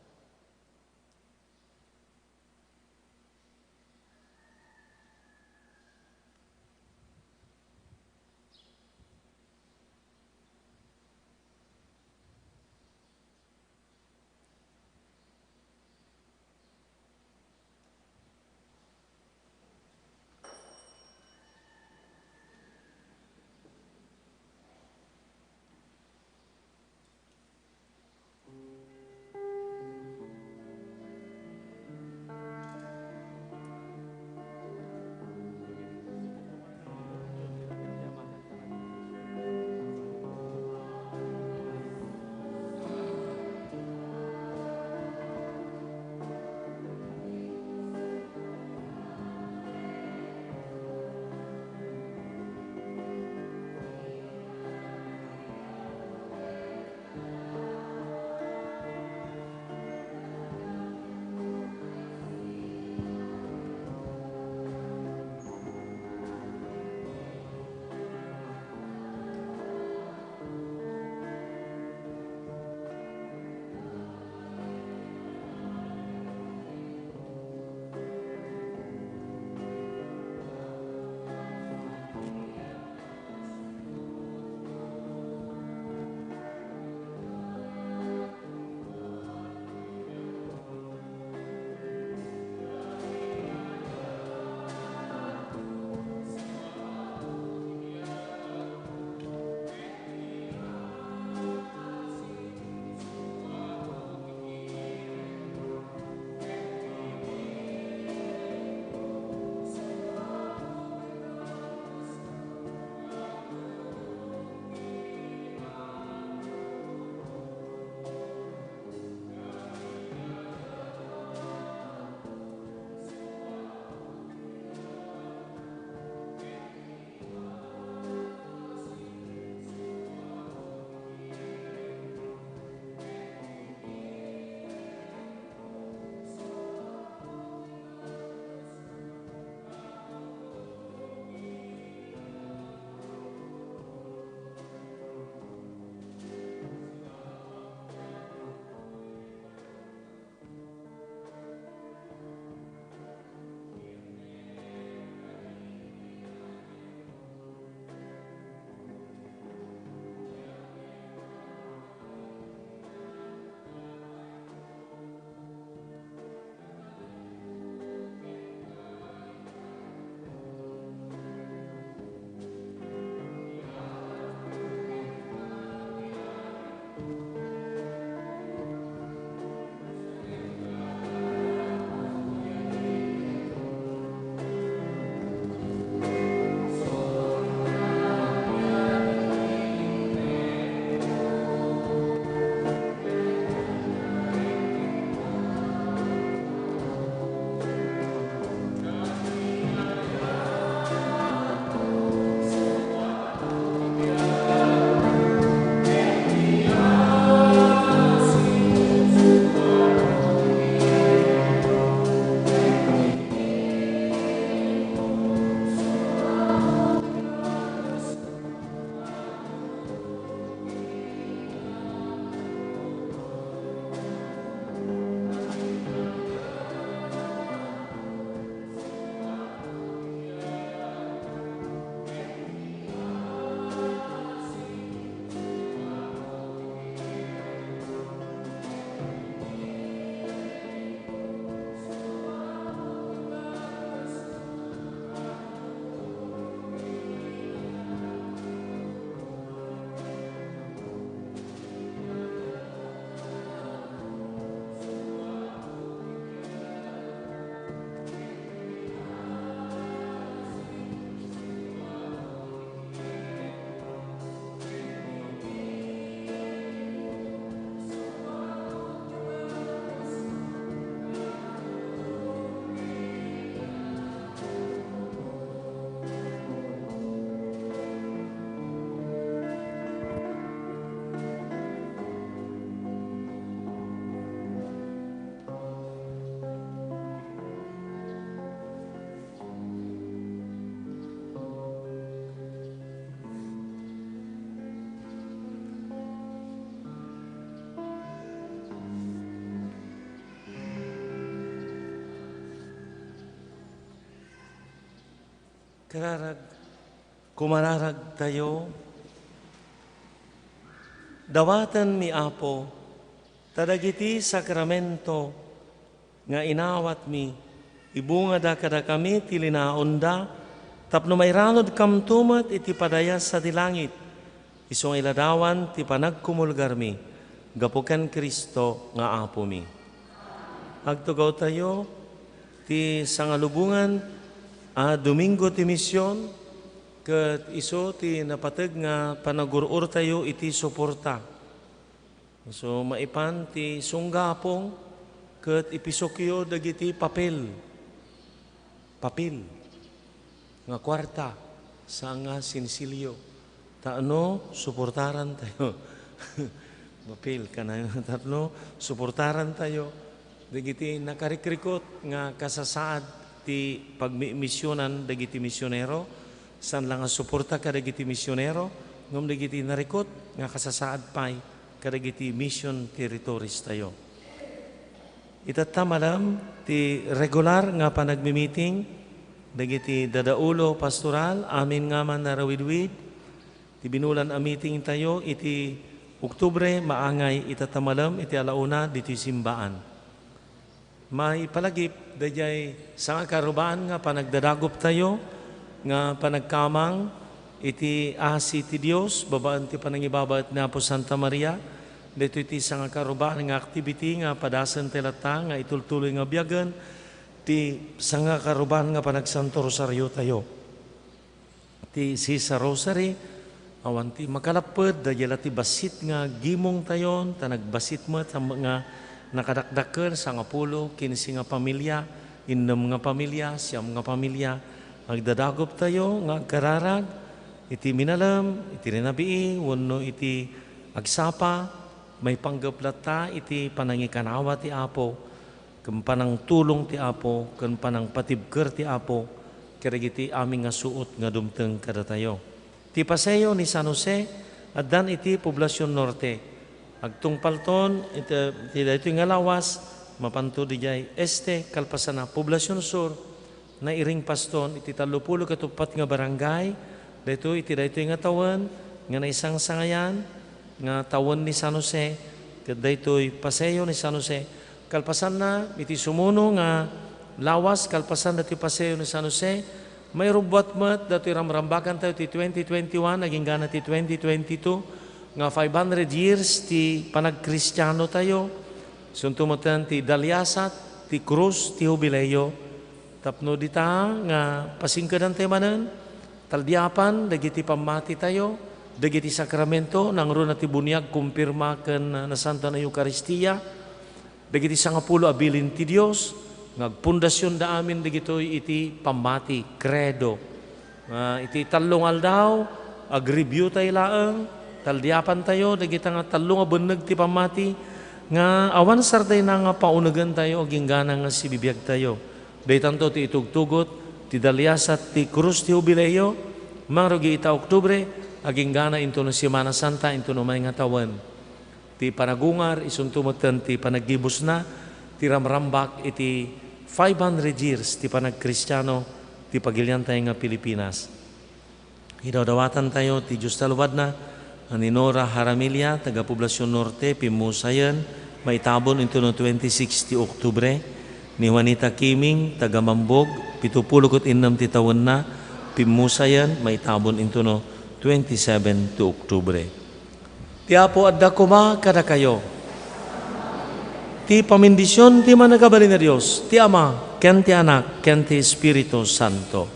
Kararag, kumararagtayo. Dawatenmi, Apo, ta dagiti sakramento nga inawatmi, ibungada kadakami ti linaonda, tapno mairanudkamto met iti padayas sadi langit. Isu nga iladawan ti panagkumulgarmi gapu ken Cristo nga Apomi. Agtugawtayo ti sangalubongan a Domingo ti Mision, ket isu ti napateg nga panagur-ortayo iti suporta. So, maipan ti sunggapong ket ipisukyo dagiti papel. Papel nga kuarta, saan nga sinsilyo. Tapno suportarantayo. Papel, kanayon, tapno suportarantayo dagiti nakarikrikot nga kasasaad ti pagmimisionan dagiti misionero. Saan la nga suporta kadagiti misionero, ngem dagiti narikot nga kasasaad pay kadagiti mission territories tayo. Itatta malem ti regular nga panagmi-meeting dagiti dadaulo pastoral, amin nga manarawidwid ti binulan a meeting tayo iti Oktubre, maangay itatta malem iti ala una ditoy simbaan. Maipalagip daydiay sangakarubaan nga panagdadagop tayo nga panagkamang iti asi ti Dios babaen ti panangibabaet ni Apo Santa Maria. Daytoy ti sangakarubaan nga activity nga padasentayo latta nga itultuloy nga biagen ti sangakarubaan nga panagsanto rosario tayo. Ti Sisa Rosary, awan ti makalapped, daydiay la ti bassit nga gimong tayon, ta nagbassit met, nga nakadakdakkel, sangapulo, kinse nga pamilia, innem nga pamilia, siam nga pamilia, agdadagop tayo nga agkararag iti minalem, iti rinabii, wenno iti agsapa, maipanggep latta iti panangikanawa ti Apo, ken panangtulong ti Apo, ken panangpatibker ti Apo kadagiti amin nga suot nga dumteng kadatayo. Ti paseo ni San Jose, addan iti Poblacion Norte. Agtungpalton iti, iti daytoy nga lawas, mapanto didiay Este, kalpasanna Poblacion Sur, nairingpaston iti tallopulo ket uppat nga barangay, daytoy iti daytoy nga tawen nga naisangsangayan nga tawen ni San Jose, ket daytoy paseo ni San Jose. Kalpasanna, iti sumuno nga lawas, kalpasan daytoy paseo ni San Jose, mairubbuat met daytoy ramrambakantayo ti twenty twenty-one agingga ti twenty twenty-two nga five hundred years ti panagkristianotayo. Isunto metten ti daliasat ti krus ti Hubileo. Tapno dita nga pasingkedantayo manen, taldiapan dagiti pammatitayo, dagiti sakramento, nangruna ti buniag, kumpirma ken nasantoan a Eukaristia, dagiti sangapulo a bilin ti Dios, nga agpundasionda amin dagitoy iti pammati, Credo. Nga iti tallo nga aldaw, agreviewtayo laeng, taldiapantayo dagita nga tallo nga benneg ti pammati, nga awan sardayna nga paunegentayo agingga nga sibibiagtayo. Daytanto ti itugtugot ti daliasat ti krus ti Hubileo, mangrugi ita Oktubre, agingga intono Semana Santa, intono umay nga tawen. Ti panagungar, isunto metten ti panaggibusna, ti ramrambak iti five hundred years ti panagkristiano ti pagiliantayo nga Pilipinas. Idawdawatantayo ti Diosta lubatna, a ni Nora Jaramilla, taga Poblacion Norte, pimmusayen, maitabon intono twenty-six ti Oktubre, ni Juanita Kiming, taga Mambog, pitupulo ket innem ti tawenna, pimmusayen, maitabon intono twenty-seven ti Oktubre. Ti Apo adda koma kadakayo. Ti pamindision ti Mannakabalin a Dios, ti Ama, ken ti Anak, ken ti Espiritu Santo.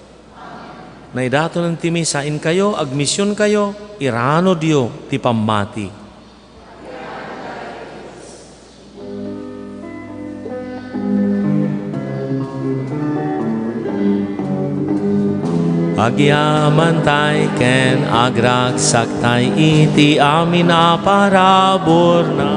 Naidatonen ti misa, inkayo, agmisionkayo, iranudyo ti pammati. Agyamantay ken agragsaktay iti amin a paraburna.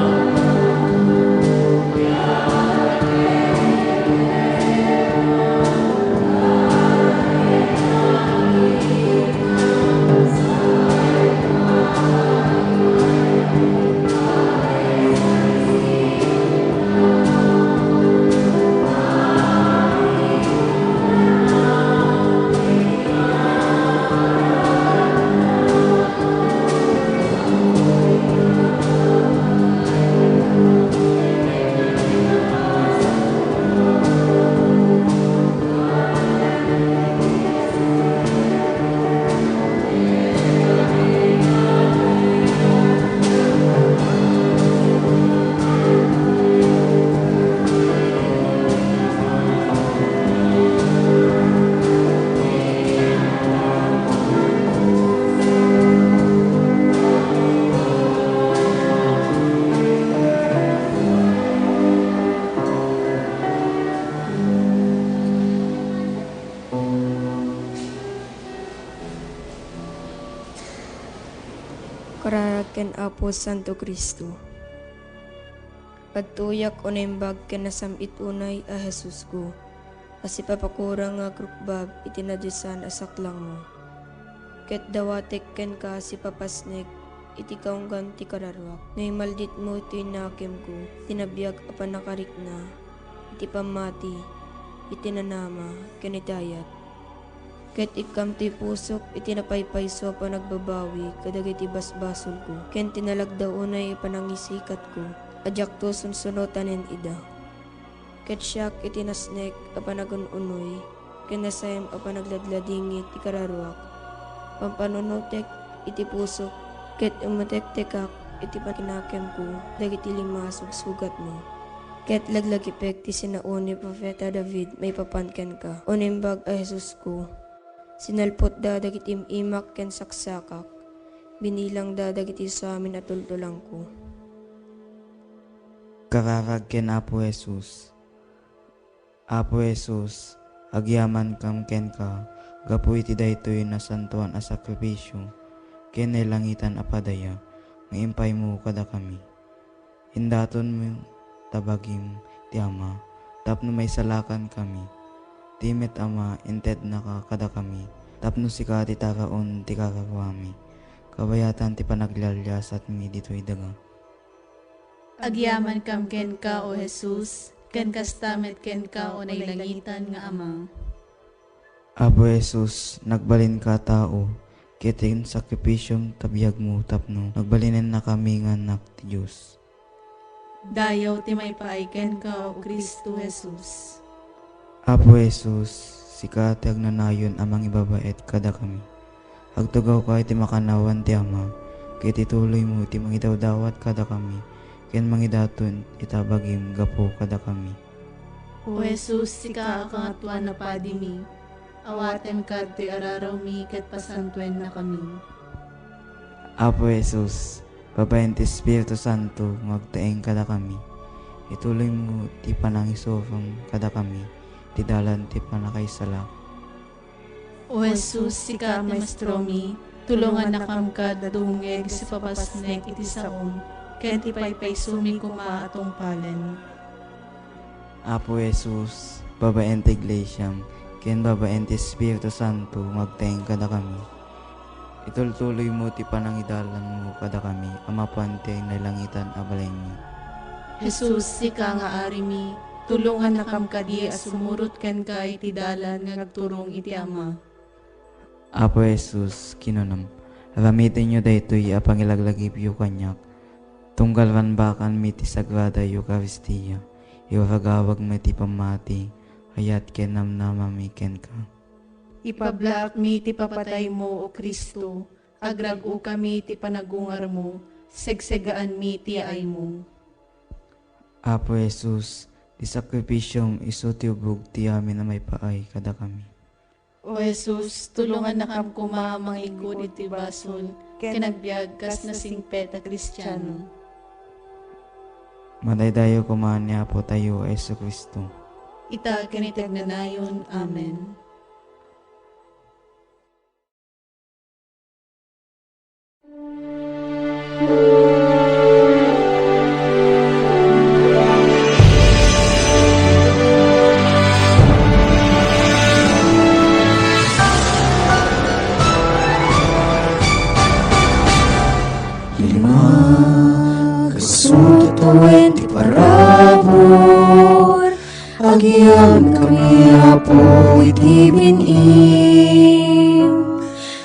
Kararag ken Apo Santo Cristo. Padtoyak o naimbag ken nasam-it unay a Jesusko, a sipapakurang nga agrukbab iti nadiosan a saklangmo. Ket dawatek kenka sipapasnek iti kaunggan ti kararuak. No imalditmo toy nakemko, ti nabiag a pannakarikna, iti pammati, iti nanama, ken iti ayat. Ket ikkam toy pusok iti napaypayso a panagbabawi kadagiti basbasolko, ken ti nalagda unay a panangisikatko a diakto sunsunotanen ida. Ket siak iti nasnek a panagun-unoy, ken nasayam a panagladladingit ti kararuak. Pampanunotek iti pusok, ket umetektekak iti pakinakemko dagiti lima a sugsugatmo. Ket laglagipek ti sinao ni Profeta David maipapan kenka, o Naimbag a Jesusko. Sinalpotda dagiti im-imak ken saksakak, binilangda dagiti isu amin a tultulangko. Kararag ken Apo Jesus. Apo Jesus, agyamankam kenka gapu iti daytoy nasantoan a sakrifisio ken nailangitan a padaya nga impaymo kadakami. Indatonmo ta bagim ti Ama tapno maisalakankami. Ti met Ama, intednaka kadakami tapno sika ti taraon ti kararuami, kabayatan ti panaglalliasatmi ditoy daga. Agyamankam kenka, O Jesus, ken kasta met kenka, O nailangitan nga Ama. Apo Jesus, nagbalinka a tao, ket insakripisom ta biagmo tapno nagbalinennakami nga annak ti Dios. Dayaw ti maipaay kenka, O Cristo Jesus. Apo Jesus, sika ti agnanayon a mangibabaet kadakami. Agtugawka iti makannawan ti Ama, ket ituloymo ti mangidawdawat kadakami, ken mangidaton ita bagim gapu kadakami. O Jesus, sika a Kangatoan a Padimi, awatenka ditoy ararawmi ket pasantuennakami. Apo Jesus, babaen ti Espiritu Santo nga agtaeng kadakami, ituloymo ti panangisurom kadakami ti dalan ti pannakaisalakan. O Jesus, sika ti Maestromi, tulongannakam kad dumngeg sipapasnek iti saom, ken ti paypaysomi koma a tungpalen. Apo Jesus, babaen ti Iglesiam, ken babaen ti Espiritu Santo nga agtaeng kadakami, itultuloymo ti panangidalanmo kadakami a mapan ti nailangitan a balaymi. Jesus, sika nga Arimi, tulongannakam kadi a sumurot kenka iti dalan nga agturong iti Ama. Apo Jesus, kinunam, aramitenyo daytoy a pangilaglagipyo kaniak, tunggal rambakanmi ti Sagrada Eukaristia, iragawagmi ti pammati, ayat ken namnamami kenka. Ipablaakmi ti papataymo, O Cristo, agrag-okami ti panagungarmo, segsegaanmi ti yaaymo. Apo Jesus, ti sakrifisiom isu ti ubog ti amin a maipaay kadakami. O Jesus, tulongannakam koma a mangikkud iti basol ken agbiag kas nasingpet a Kristiano. Madaydayaw koma ni Apotayo a Jesu-Cristo. Ita ken iti agnanayon. Amen. Lima, kasutoen ti parabur, agyamankami, Apo, iti bin-im.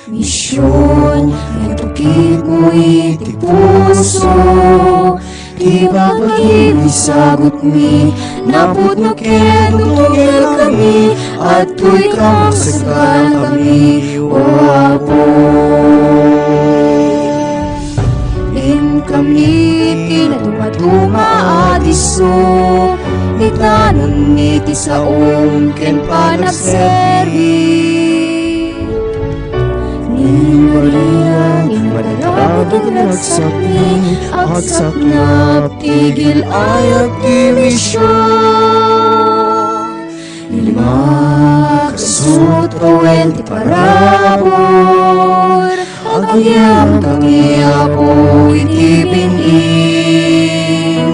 Mision, itukitmo iti puso, ti babagim isagutmi, napudno ket tutunggelkami, adtoy kam sasaglawkami, O Apo. Inkami ti nadumaduma a disso, itanonmi ti saom ken panagserbi. Ni Maria, ni Maria, agsakmi, agsaknap ti gil-ayat ti mision. Lima, kasutoen ti parabur, Agyamankami, Apo, iti bin-im.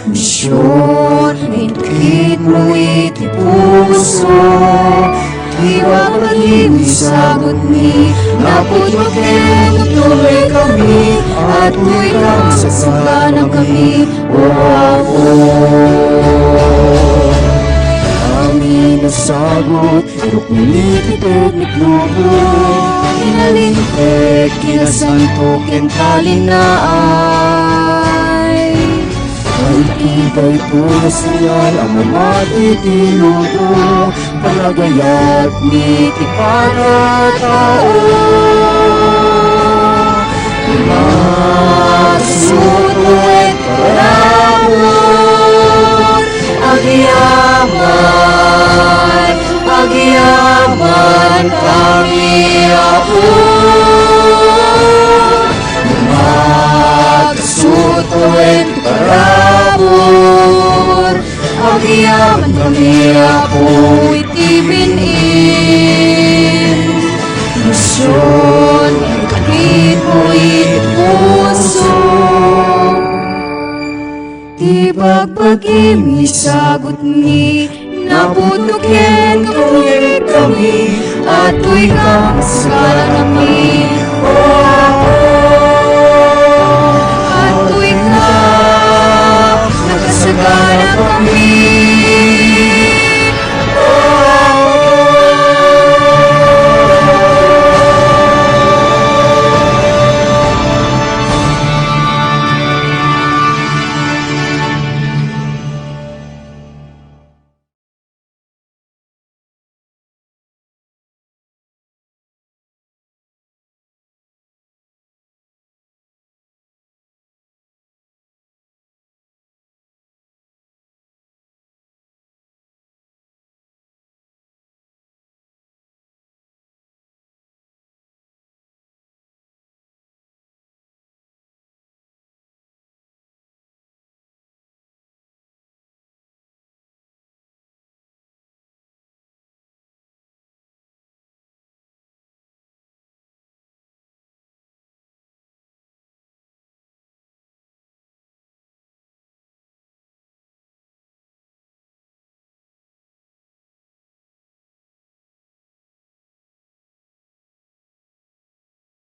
Mision, intukitmo iti puso. Ibagbagim isagutmi, napudno ken tuloykami, adtoy kang sasanganakami, O Apo. Amin a sagut, rukni ti teknik lumo, inalingtek, kinasanto, ken talinaay. Ay, iti daytoy a senyal a mamati ti lumo, panagayat ni ti panatao. Masuto iti parabur, agyaman, agyamankami, Apo. Masuto iti parabur, agyamankami, Apo, iti bin-im. Mision, intukitmo iti puso. Ibagbagim isagutmi, napudno ken tuloykami, adtoy kang sasanganakami,